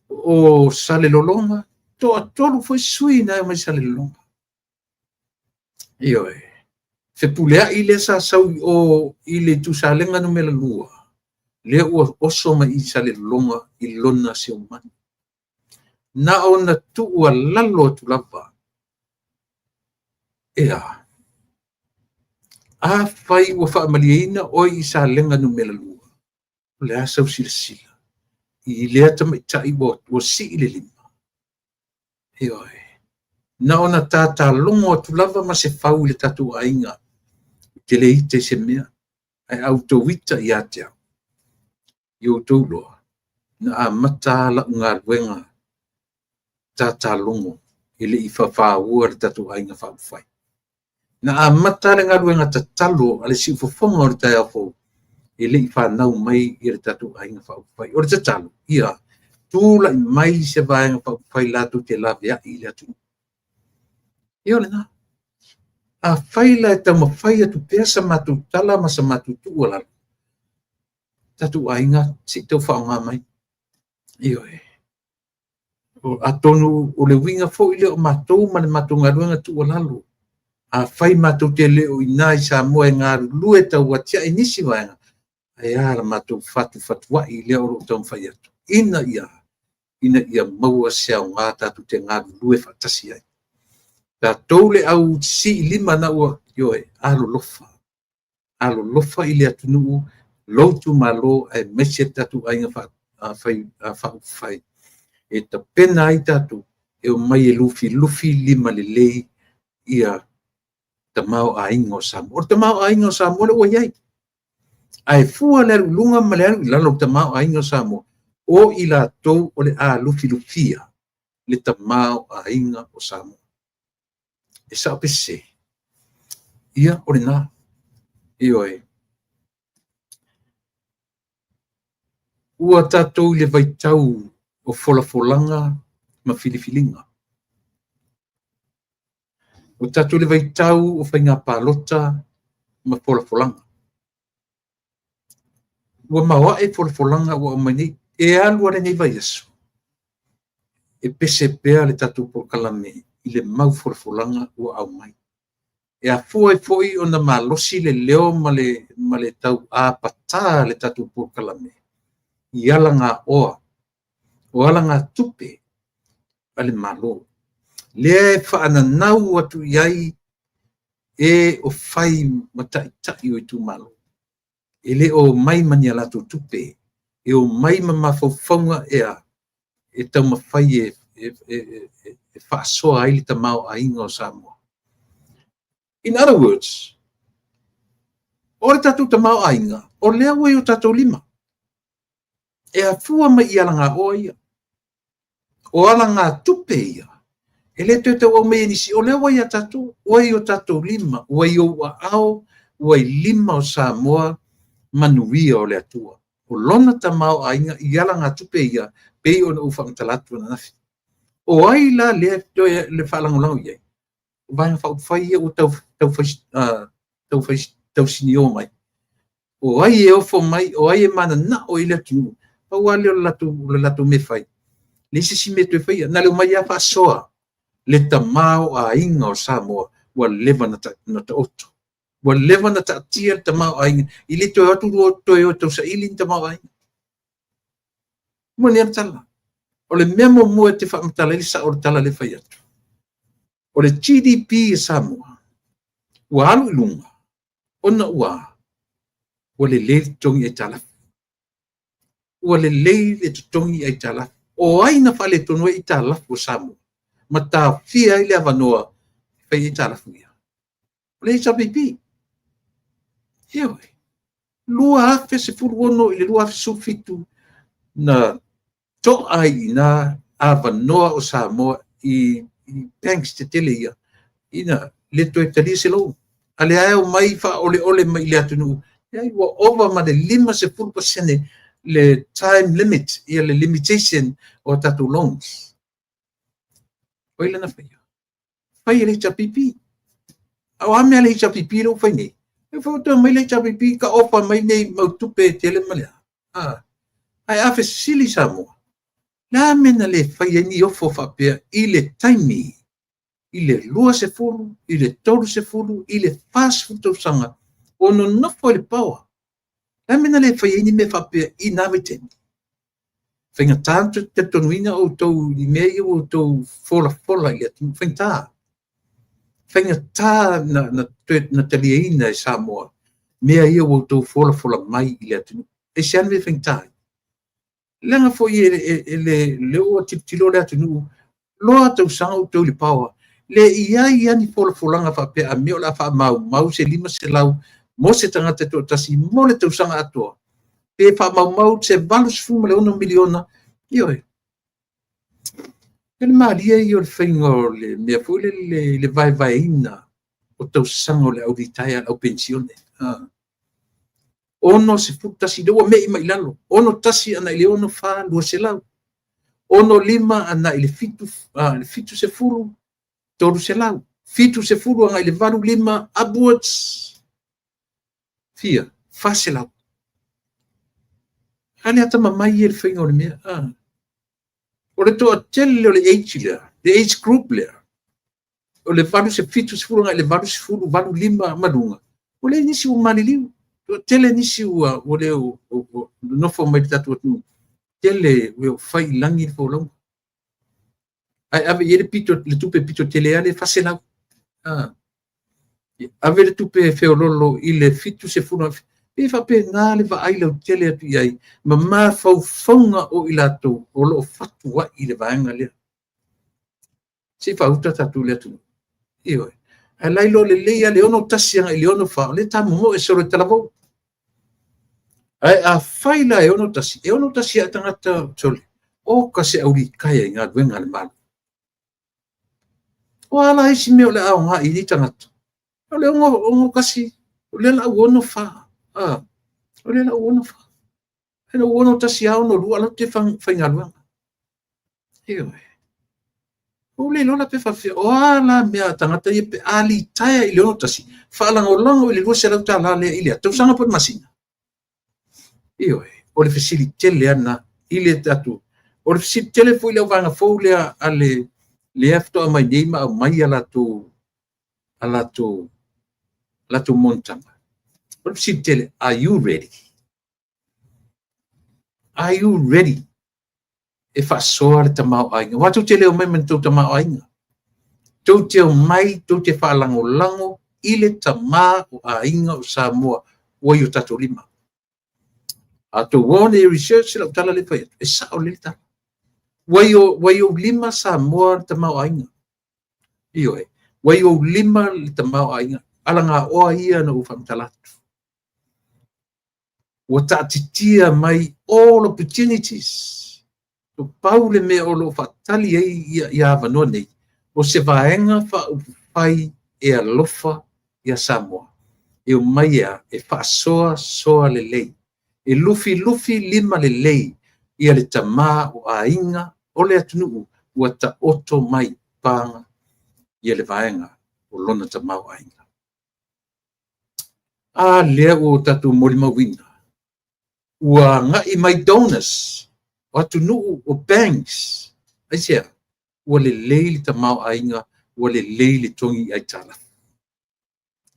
S1: o Salelologa, toatolu foi sui na e omai Salelologa. Ioe. Fepuleai lea sa sau i o i le Itu Salega numera 2, lea ua oso mai i Salelologa i lona siomani. Na ona tuualalo atu lava, e a? Afai ua faamalieina oe i Salega numera 2, o le a sau silasila i lea tamaitai ua sii le lima? Ioe. Na ona tatalogo atu lava ma se fau i le tatou aiga. Ou te le ita i se mea, ae a outou ita ia te au, ia outou iloa, na amata lava lau galuega tatalogo e le i fafaua le tatou aiga faaupufai. Na amata le galuega tatalo a le siufofoga o le taeao fou e le i fanau mai le tatou aiga faaupufai. O le tatalo, ia tulai mai se vaega faaupufai latou te laveai i le atunuu. Ia o lena. Afai la e taumafai atu pea sa matou tala ma sa matou tuualalo, tatou aiga se i tau faaaoga mai. Ioe. Atonu o le uiga foi lea o matou ma le matou galuega tuualalo. Afai matou te le o i ina i Samoa e galulue tauatiae nisi vaega, ae a la matou fatufatuai lea o lo o taumafai atu, ina ia maua se aoga tatou te galulue faatasi ai. Tatou le au sii lima na ua, ioe, alolofa, alolofa i le atunuu lou itumalo aemaise le tatou aiga faaupufai e tapena ai tatou e omai e lufilufi limalelei ia tamaoaiga o Samoa. O le tamaoaiga o Samoa lea ua i ai. Ae fua le alu i luga ma le alu i lalo o le tamaoaiga o Samoa, o i latou o le a lufilufia le tamaoaiga o Samoa. E sao pe sese? Ia, o lena. Ioe. Ua tatou i le vaitau o folafolaga ma filifiliga. Ua tatou i le vaitau o faiga palota ma folafolaga. Ua maoae folafolaga ua aumai nei. E alu lava lenei vaiaso e pese pea le tatou polokalame i le mau folafolaga ua aumai. E afua ai foi ona malosi le leo ma le tauapata le tatou polokalame i alagaoa, o alagatupe a le Malo, lea e faananau atu i ai e o fai ma taitai o itumalo. E le o omai ma ni a latou tupe, e omai ma mafaufauga e a? E taumafai e faasoa ai le tamaoaiga o Samoa. In other words, o le tatou tamaoaiga, o lea ua i o tatou lima. E afua mai i alagaoa ia. O alagatupe ia, e le toe tau aumaia e nisi, o lea ua ia tatou, ua i o tatou lima, ua i ou aao, ua i lima o Samoa manuia o le Atua. O lona tamaoaiga i alagatupe ia, pei ona ou faamatala atu ananafi. O ai la lea toe le faalagolago i ai? O Vaega Faaupufai ia ua tausinio mai. O ai e ofo mai, o ai e mananao i le atunuu, pau lava lea o le latou mea e fai, leai se isi mea e toe faia, na o le omai lava faasoa le tamaoaiga o Samoa ua leva ona taoto. Ua leva ona taatia le tamaoaiga, e le toe o atu toe o e tausaili ni tamaoaiga. Moni a le tala. O le mea muamua e te faamatala ai le sao o le tala lea e fai atu, o le GDP a Samoa ua alu i luga ona ua a? Ua lelei le totogi aitalafu. Ua lelei le totogi aitalafu. O ai na faaletonu ai aitalafu a Samoa ma taofia ai le avanoa e fai ai aitalafu ia? O le HRPP. Ioe. 2016 i le 2017 na toa ai i ina avanoa o Samoa i banks tetele ia, ina le toe talia se loan. A lea e omai faaoleole mai i le atunuu, leai, ua ova ma le 50% le time limit, ia le limitation o tatou loans. O ai lana faia? Fai e le HRPP. A o a mea a le HRPP lea ua fai nei? E foi toe mai le HRPP ka ofa mai nei mau tupe e tele ma le a. Ae a fesili Samoa, le a mea na le fai ai ni ofo faapea i le taimi i le 20, i le 30, i le 40 tausaga o nonofo i le power? Le a mea na le fai ai ni mea faapea i na vaitaimi? Faigata ona talitonuina outou i mea ia ua outou folafola i le atunuu. Faigata. Faigata na taliaina e Samoa mea ia ua outou folafola mai i le atunuu. Aisea le mea e faigata ai? Leaga foi e le ua tilotilo le atunuu, loa tausaga outou i le power, le i ai lava ni folafolaga faapea a mea o le a faamaumau se 500 mo se tagata e toatasi mo le tausaga atoa, pe faamaumau se $86 miliona. Ioe. O le malie ia o le faiga o le mea foi lele i le vaevaeina o tausaga o le au litaea, le au penisione. 61, lea ua mei mai i lalo, 61 agai i le 64, 200. 65 agai i le 70, 300. 70 agai i le 85 upwards, fia? 400. A le atamamai ia i le faiga o le mea. O le toatele o le age lea, le age group lea, o le 70 agai i le 80, 85 ma luga, ua leai nisi ua maliliu. Toatele nisi ua le nonofo mai i le tatou atunuu, tele ua fai i lagi le folauga. Ae ave i ai le pito, le tupe pito tele lava lea e 400. Ave le tupe feoloolo i le 70, Pei e faapena le vaai lautele atu i ai ma mafaufauga o i latou o lo o fatuai i le vaega lea. Se i faauta tatou i le atunuu. Ioe. Ae la iloa lelei lava le 61 agai i le 64, o lea e tamomoe solo i talavou. Ae afai la e 61, e 61 lava tagata, sole, oka se aulitaia i galuega a le Malo. O a la isi mea o le a aoga i nei tagata? O le 61, o lea la ua 64. O lea la ua 64. Ae na ua 61 lava, 62 o la e te faigaluega. Ioe. Ua ou le iloa la pe faapefea. O a la mea a tagata ia pe a litaea i le 61, faalagolago i le $200 lea i le a? Tausaga po o le masina? Ioe. O le fesili tele lava lena i le tatou. O le fesili tele foi i le auvaega fou lea a le lea faatoa mai nei ma aumai a latou monotaga. O le fesili tele, are you ready? Are you ready e faasoa le tamaoaiga? Aua tou te le omai ma ni tou tamaoaiga. Tou te omai, tou te faalagolago i le tama o aiga o Samoa ua i o tatou lima. A outou o nei e research lau tala lea e fai atu, e sao lelei le tala. Ua i ou lima Samoa le tamaoaiga. Ioe, ua i ou lima le tamaoaiga. Alagaoa ia na ou faamatala atu. Ua taatitia mai all opportunities. Pau le mea o lo o faatali ai ia avanoa nei, o se vaega faaupufai e alofa ia Samoa. E omai e a? E faasoasoa lelei. E lufilufi lima lelei ia le tama o aiga o le atunuu ua taoto mai paga ia le vaega o lona tamaoaiga. A lea ua tatou molimauina, ua agai mai donors, o atunuu, o banks. Aisea? Ua lelei le tamaoaiga, ua lelei le togi aitalafu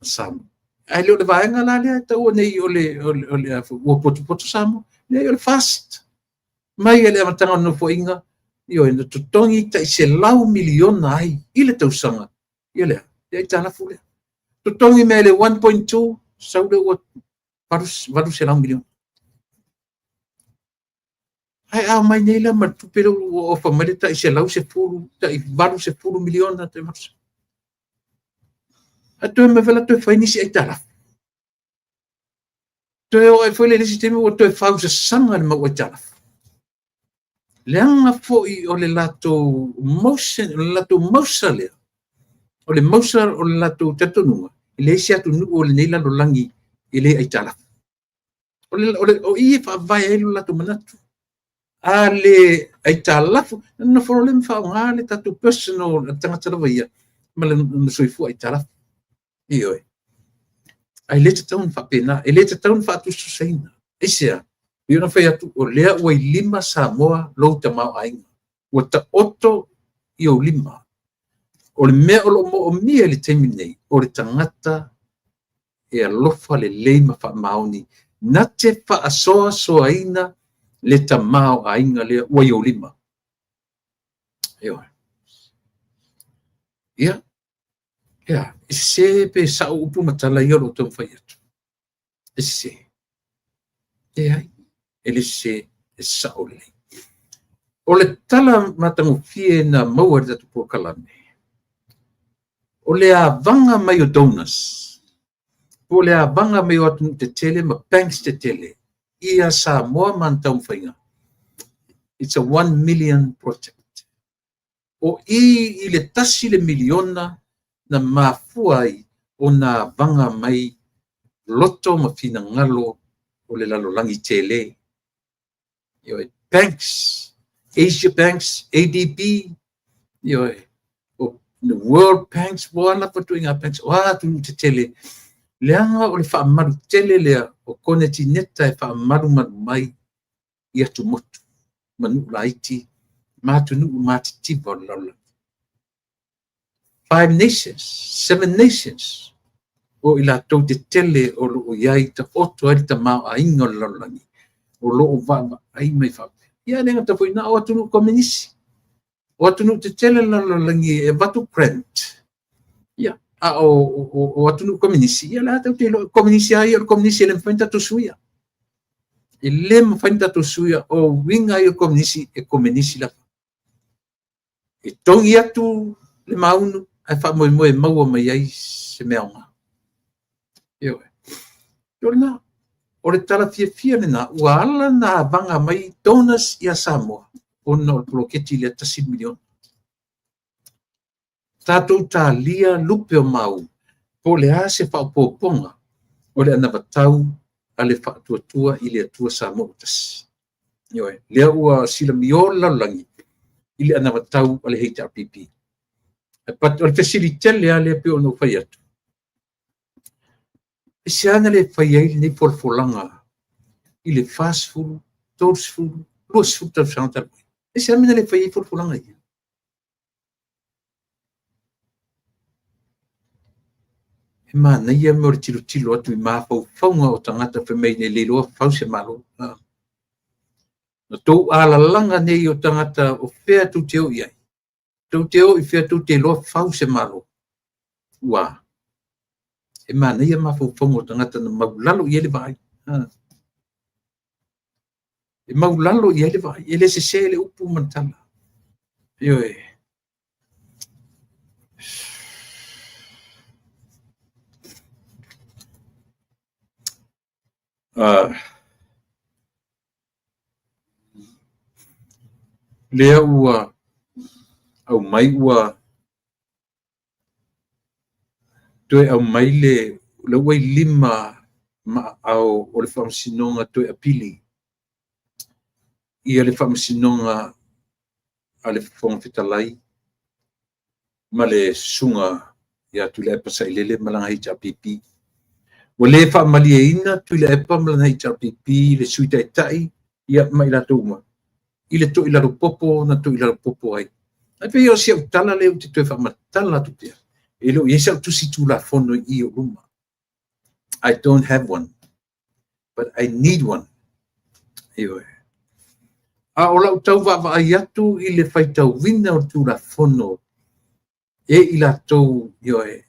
S1: a Samoa. Ae le o le vaega la lea e taua nei o le ua potopoto Samoa. Leai, o le FAST. Mai le amataga o le Nofoaiga, ioe, na totogi tai $100 miliona ai i le tausaga ia le aitalafu lea. Totogi mai le 1.2, sau lea ua $800 miliona. Ae a omai nei la ma le tupe lea ua ofa mai le tai 110, tai 80 miliona, tai 80. Ae toe omai foi la toe fai nisi aitalafu. Toe oo ai foi lea i le isi taimi ua toe fausasaga le mau aitalafu. Leaga foi o le latou motion, o le latou mausa lea, o le mausa o le latou talitonuga, e leai se atunuu o lenei lalolagi e le aitalafu. O i e faavae ai lo latou manatu. A le aitalafu, na nofo loa lea ma faaaoga le tatou personal, le tagata lava ia, ma le soifua aitalafu. Ioe. Ae le tatau ona faapena, e le tatau ona faatusatusaina. Aisea? Pei ona fai atu, o lea ua i lima Samoa lou tamaoaiga. Ua taoto i ou lima. O le mea o lo o moomia i le taimi nei, o le tagata e alofa lelei ma faamaoni, na te faasoasoaina le tamaoaiga lea ua i ou lima. Ioe. Ia, ia, e sese pe sao upu ma tala ia o lo o taumafai atu. E sese. Leai, e le sese, e sao lelei. O le tala matagofie na maua i le tatou polokalame, o le avaga mai o donors, po o le avaga mai o atunuu tetele ma banks tetele ia Samoa ma ana taumafaiga, it's a 1 million project. O i le 1 miliona na mafua ai ona avaga mai loto ma finagalo o le lalolagi tele. Ioe, banks, Asia Banks, ADB, ioe, o the World Banks, o a lava ituaiga banks, o a atunuu tetele, leaga o le faamalu tele lea o konetineta e faamalumalu mai i atumotu, ma nuu laiti, ma atunuu matitiva o le lalolagi. 5 nations, 7 nations, o i latou tetele o lo o i ai taoto ai le tamaoaiga o le lalolagi, o lo o vaavaai mai faapea. Ia le gata foi na o atunuu komenisi, o atunuu tetele le lalolagi e avatu grant. Ia, A o atunuu kominisi, ia la tatou te iloa, kominisi lava ia o le kominisi e le mafai ona tatou suia. E le mafai ona tatou suia, o uiga ia o le kominisi, e kominisi lava. E togi atu le maunu ae faamoemoe e maua mai ai se mea aoga. Ioe. O lena, o le tala fiafia lena ua ala ona avaga mai donors ia Samoa ona o le poloketi lea $1 miliona. Tatou talia lupe o mau po o le a se faaopoopoga o le anavatau a le Faatuatua i le Atua Samoa ua Tasi. Ioe, lea ua silamio le lalolagi i le anavatau a le HRPP. But o le fesili tele lava lea pei ona ou fai atu, aisea na le fai ai lenei folafolaga i le 40, 30, 20 tausaga talu ai? Aisea mea na le fai ai folafolaga ia? E manaia mea o le tilotilo atu i mafaufauga o tagata fai mai e le iloa fau se Malo. Na tou alalaga nei o tagata o fea tou te o i ai? Tou te o i fea tou te iloa fau se Malo? Ua e manaia mafaufauga o tagata na maulalo i ai le vaai. E maulalo i ai le vaai. E le sese le upu ma le tala. Ioe. Lea ua aumai ua toe aumai le la ua i lima ma aao o le Faamasinoga toe apili ia le Faamasinoga a le Fofoga Fetalai ma le susuga ia Tuilaepa Sailele ma lana HRPP. Ua le faamalieina Tuilaepa ma lana HRPP, le Sui Taitai ia ma i latou uma i le toilalo popo na toilalo popo ai. Ae pei o si au tala lea ou te toe faamatala atu pea, e le o i ai sau tusi Tulafono i i ou luma. I don't have one, but I need one. Ioe. A o lau tau vaavaai atu i le faitauina o le Tulafono e i latou, ioe,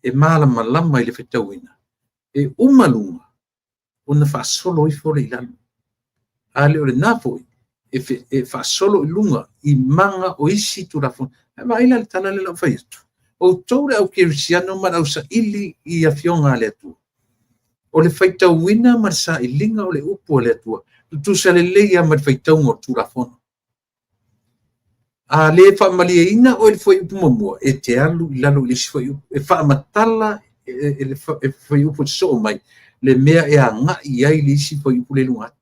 S1: e malamalama i le faitauina, e uma luga ona faasolo ifo le i lalo. A le o lena foi, e faasolo i luga i maga o isi Tulafono. Ae vaai la i le tala lea o le a ou fai atu. Outou le au kerisiano ma le au saili i afioga a le Atua. O le faitauina ma le sailiga o le upu a le Atua, tutusa lelei lava ma le faitauga o le Tulafono. A le faamalieina oe i le fuaiupu muamua, e te alu i lalo i le isi fuaiupu. E faamatala e le fuaiupu e sosoo mai le mea e agai i ai le isi fuaiupu lea i luga atu.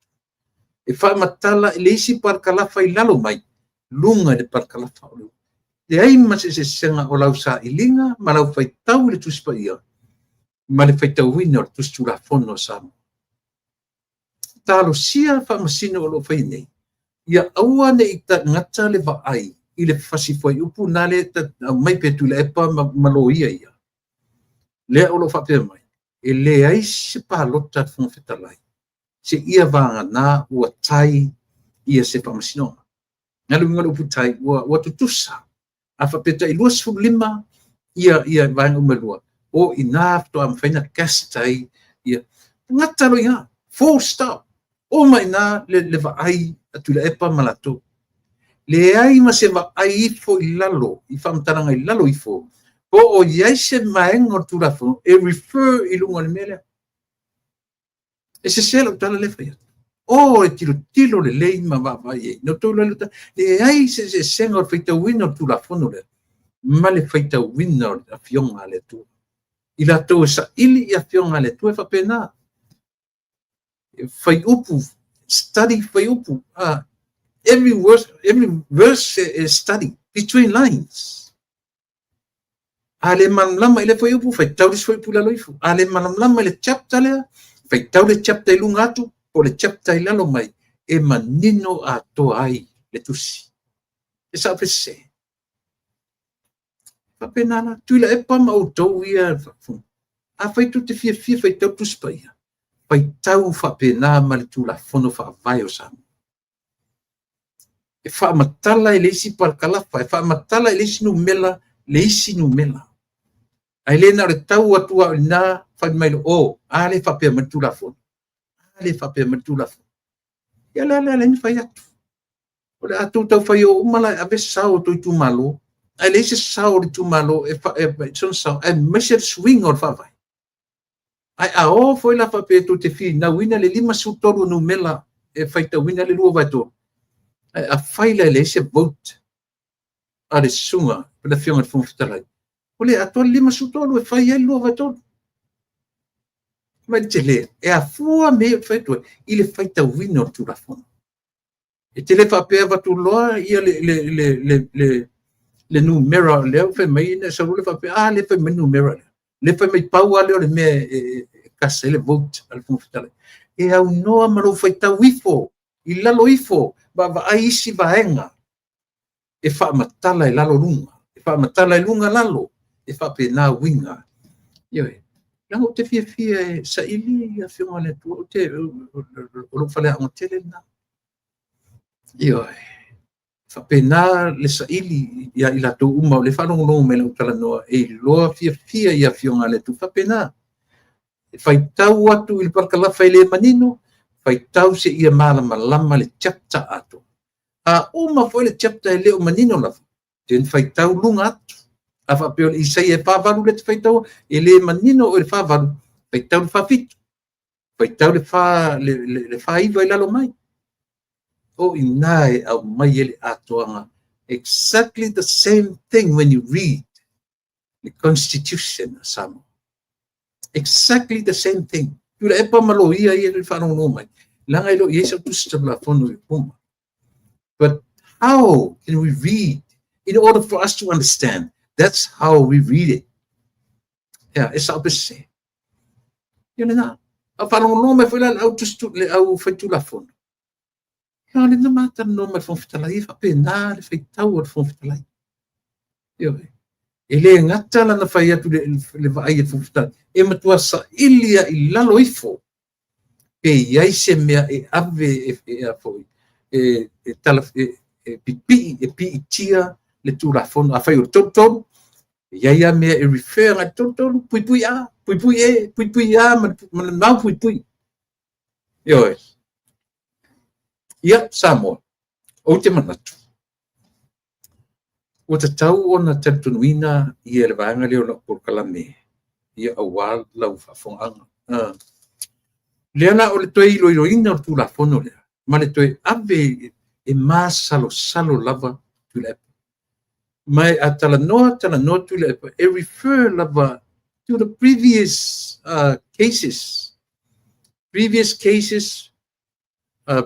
S1: E faamatala i le isi parakalafa i lalo mai, luga i le parakalafa o le leai ma se eseesega o lau sailiga ma lau faitau i le Tusi Paia ma le faitauina o le Tusi Tulafono a Samoa. Talosia faamasino o lo o faia nei, ia aua ne i gata le vaai i le fasi fuaiupu na le aumai pea Tuilaepa ma loia ia. Lea o lo o faapea mai, e leai se palota a le Fofoga Fetalai seia vagana ua tai ia se faamasinoga. Na le uiga o le upu tai, ua tutusa. A faapea tai 25 ia vaega uma e lua, o i ina faatoa mafai ona cast ai ia. Gata loa i ina, full stop. Uma i ina le vaai a Tuilaepa ma latou. Leai ma se vaai ifo i lalo, i faamatalaga i lalo ifo, po o i ai se vaega o le Tulafono e refer i luga o le mea lea. E sese lau tala lea e fai atu. O e tilotilo lelei ma vaavaai i ai. Na outou iloa le leai se eseesega o le faitauina o le Tulafono lea ma le faitauina o le Afioga a le Atua. I latou e saili i Afioga a le Atua e faapena. Fuaiupu, study fuaiupu. Every word, every verse is study between lines. A le malamalama i le fuaiupu, faitau le isi fuaiupu i lalo ifo. A le malamalama i le chapter lea, faitau le chapter i luga atu po o le chapter i lalo mai, e manino atoa ai le tusi. E sao pe sese? Faapena la, Tuilaepa ma outou ia, afai tou te fiafia faitau Tusi Paia, faitau faapena ma le Tulafono Faavae o Samoa. E faamatala i le isi parakalafa, e faamatala i le isi numera, le isi numera. Ae le na o le tau atu lava o i ina fai mai loa, o, a lea e faapea mai le Tulafono, a lea e faapea mai le Tulafono. Ia o le a le mea e ala ai ona fai atu? O le a outou tau fai o uma la e ave sao o outou itumalo, ae leai se sao o le itumalo e aumai sona sao, aemaise le suiga o le Faavae. Ae a o foi la faapea tou te finauina le 53 o numera e faitauina le 2/3, ae afai la e leai se vote a le susuga i le Afioga i le Fofoga Fetalai, ua le atoa le 53 e fai ai le 2/3. Ma le tele, e afua mea ia ou te fai atu ai i le faitauina o le Tulafono. E te le faapea e avatu loa ia le numera lea fai mai ona e sau loa lea faapea, a lea e fai mai le numera lea. Lea fai mai pau lava lea o le mea e kasa ai le vote a le Fofoga Fetalai. E aunoa ma lou faitau ifo i lalo ifo, vaavaai isi vaega e faamatala i lalo luga, e faamatala i luga lalo, e faapena uiga. Ioe. Leaga ou te fiafia e saili Afioga a le Atua, o lou faleaoga tele lena. Ioe. E faapena le saili ia i latou uma o lea e faalogologo mai i lau talanoa e iloa fiafia i Afioga a le Atua. E faapena. E faitau atu i le parakalafa e le manino, faitau seia malamalama le chapter atoa. A uma foi le chapter e le o manino lava, then faitau luga atu. A faapea o le Isaia e 48 lea e te faitaua, e le manino oe i le 48, faitau le 47, faitau le 49 i lalo mai. O i ina e aumai ai le atoaga. Exactly the same thing when you read the Constitution of Samoa. Exactly the same thing. Tuilaepa ma loia ia e faalogologo mai, leaga e le o i ai sau tusi Tulafono i luma. But how can we read in order for us to understand? That's how we read it. Yeah, e sao pe sese. Ia lena. A faalogologo mai foi la le au tusi le au faitulafono. Ia le na matalanoa ma le Fofoga Fetalai, e faapena le faitau a le Fofoga Fetalai. Ioe. E le gata lana fai atu le vaai a le Fofoga Fetalai, e matua saili lava i lalo ifo pe i ai se mea e ave e a foi e tala e pipii e piitia le Tulafono. Afai o le 33, e i ai lava mea e refer agai le 33 puipui A, puipui E, puipui A ma le mau puipui. Ioe. Ia, Samoa, ou te manatu, ua tatau ona talitonuina ia le vaega lea o lau polokalame, ia aua lau faafofogaaga. Lea la o le toe iloiloina o le Tulafono lea, ma le toe ave e masalosalo lava Tuilaepa. Ma a talanoa, talanoa Tuilaepa, e refer lava to the previous cases. Previous cases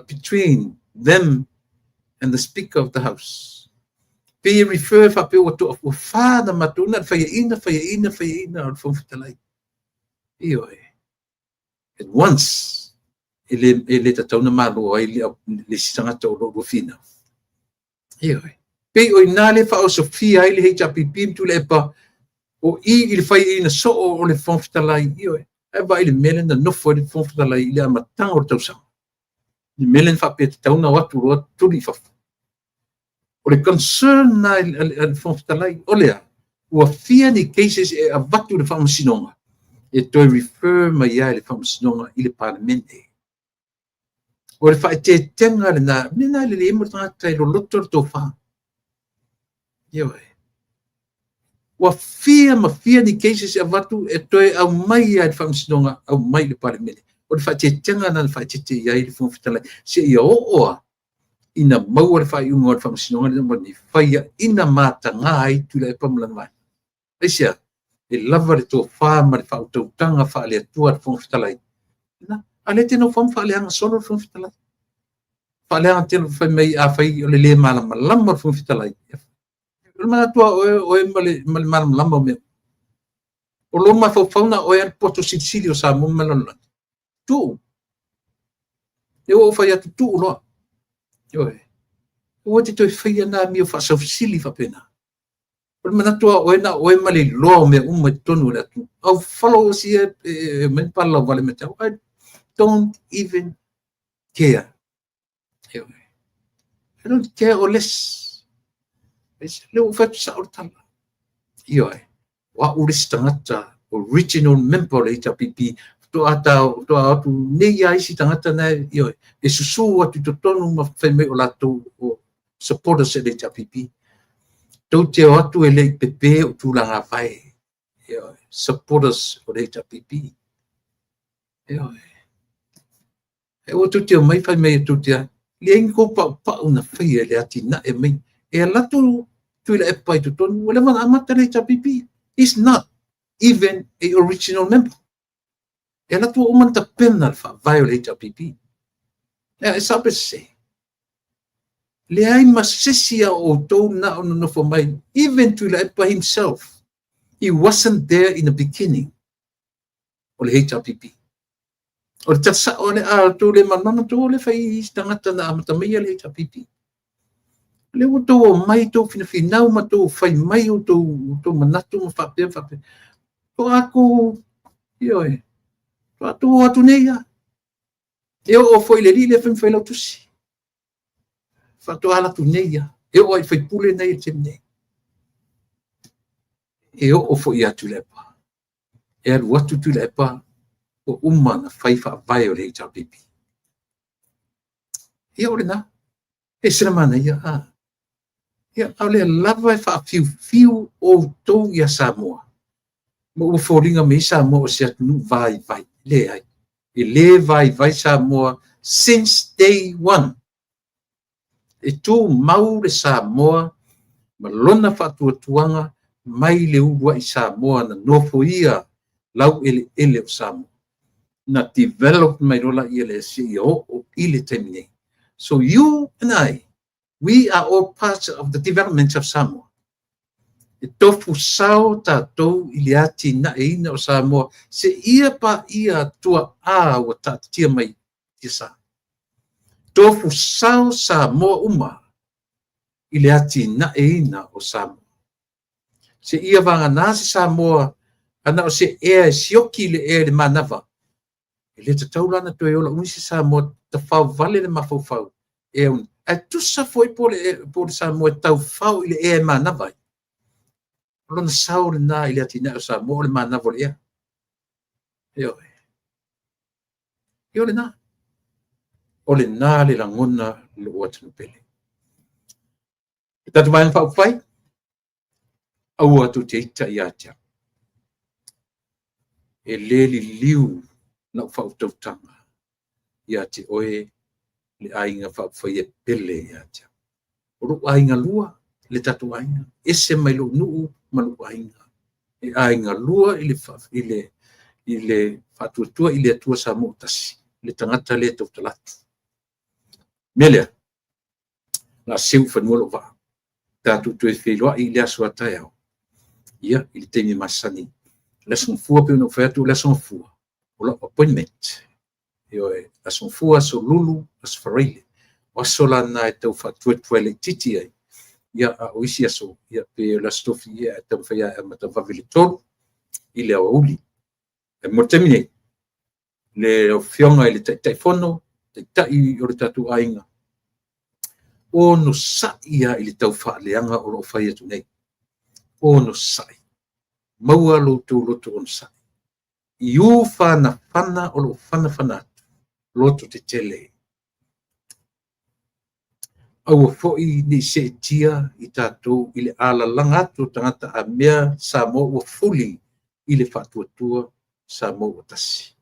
S1: between them and the Speaker of the House. Pe e refer faapea ua toa ua fa na matou na le faiaina, faiaina, faiaina o le Fofoga Fetalai. Ioe. At once, e le tatau na malo ai le isi tagata o lo o lua finau. Ioe. Pei o i ina lea e faaosofia ai le HRPP ma Tuilaepa o i i le faiaina soo o le Fofoga Fetalai. Ioe. Ae vaai i le mea lea na nofo ai le Fofoga Fetalai i le amataga o le tausaga. Le mea lea na faapea e tatau ona o atu loa tuli i fafo. O le concern na a le Fofoga Fetalai, o le a? Ua fia ni cases e avatu i le Faamasinoga e toe refer mai ai le Faamasinoga i le Palemene. O le faaeteetega lena, mea lena e lelei ai mo le tagata e loloto le tofa. Ioe. Ua fia ma fia ni cases e avatu e toe aumai ai le Faamasinoga, aumai i le Palemene. O le faaeteetega lena na faaeteete i ai le Fofoga Fetalai, seia oo lava ina maua le faaiuga o le Faamasinoga lena ma ni faiaina mataga ai Tuilaepa ma lana vaega. Aisea? E lava le tofa ma le faautautaga faale-Atua a le Fofoga Fetalai. Na, a lea e te nofo ma faaleaga solo le Fofoga Fetalai. Faaleaga tele fai mai afai o le le malamalama o le Fofoga Fetalai. O le manatu a oe, oe ma le malamalama o mea. O lou mafaufau na oe a le poto silisili o Samoa ma le lalolagi. Tuu. E ua ou fai atu tuu loa. Ioe. Aua te toe faia nā amio faasausili faapena. O le manatu a oe na oe ma le iloa o mea uma i totonu o le atunuu. Au followers ia e omai ma palalauvale mai te au. I don't even care. Ioe. I don't care or less. Lea ua ou fai atu sao le tala. Ioe. O au le isi tagata original member o le HRPP, faatoa atu nei a isi tagata na e susu atu i totonu ma fai mai o latou o supporters e le HRPP. Tou te o atu e le i pepe o tulaga vae, supporters o le HRPP. E ua tou te o mai fai mai e tou te leai ni kou paupau na faia i le atinae mai. E alu atu Tuilaepa i totonu, ua leva ona amata le HRPP. He's not even a original member. E alu atu ua uma ona tapena le faavae o le HRPP. E sao pe sese? Leai ma sesi a outou na o nonofo mai. Even Tuilaepa himself, he wasn't there in the beginning o le HRPP. O le tala le a tou le malamalama tou le fai isi tagata na amata mai le HRPP. Le ua tou o mai tou finafinau ma tou fai mai o tou manatu ma faapea faapea. To aku, ioe, to atu o atu nei ia. E oo foi le li le fai fai lau tusi. Faatoa ala atu nei ia. E oo ai fai pule nei e te nei. E oo foi atu le pa. E alu atu tu le pa. O uma na fai faavae o le HRPP. Ia o lena. E se mana ia. Ia, a le lava e whaafiufiu o tau ia Samoa. Ma ua foliga mai Samoa o se atunuu vaivai. Leai. E le vaivai Samoa since day one. E tū mau le Samoa ma lona faatuatuaga mai le uluai Samoa na nofo ia lau ele ele o Samoa. Na develop mai lola ia le se ia o i le taimi nei. So you and I, we are all parts of the development of Samoa. E tofu sao tātou i le atinaeina o Samoa, se ia pa ia tua a ua taatitia mai ia sa. Tofu sao Samoa uma i le atinaeina o Samoa. Se ia vagana se Samoa, ana o se ea e sioki le ea le manava. E le tatau lana toe ola umi se Samoa tafau vale le mafaufau. E un, a tusa foi po le Samoa e taufao i le ea e manava ai. O lona sao lena i le atinae o Samoa o le manava o le ea. E oe. E o lena. O lena le lagona lou atunuu pele. E tatou vaega faaupufai, aua tou te ita ia te au. E le liliu lau faautautaga ia te oe le aiga faaupufai e pele ia te au. O lou aiga lua, le tatou aiga, ese mai lou nuu ma lou aiga. E aiga lua i le faatuatua i le Atua Samoa tasi, le tagata le tautalatu. Mea lea, la seu fanua lou vaa. Tatou toe feiloai i le aso a taeao. Ia, i le taimi masani. Le aso gafua pe ona ou fai atu le aso gafua. O lau appointment. Ioe, aso gafua, aso lulu, aso faraile. O aso lana e tau faatuatuai laitiiti ai. Ia, a o isi aso, ia, pe o le aso tofi ia, e taumafai e amata vave le 3 i le aoauli. E mo le taimi nei, le afioga i le Taitaifono, taitai o le tatou aiga, onosai ia i le taufaaleaga o loo fai atu nei. Onosai. Maua lo tou loto onosai. I u whanawhana o loo whanawhana atu. Loto te tele. Aua foi nei seetia i tātou i le alalanga atu o tagata a mea Samoa ua fuli i le faatuatua Samoa ua tasi.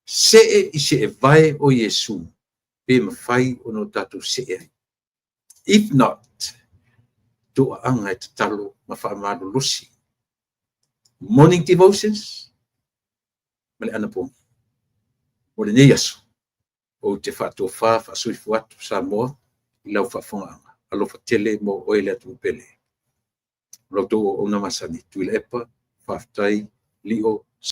S1: See i se e vae o Iesu, pe mawhai o no tātou see ai. If not, toaanga e tatalo ma whaamalolosi. Morning devotions, ma le anapogi. O le nei aso, o te whaatofa whaasuifu atu Samoa i lau whaafonganga. Alofa tele mo oe le atunuu pele. O lau tou auauna masani, Tuilaepa, faafetai, Lio,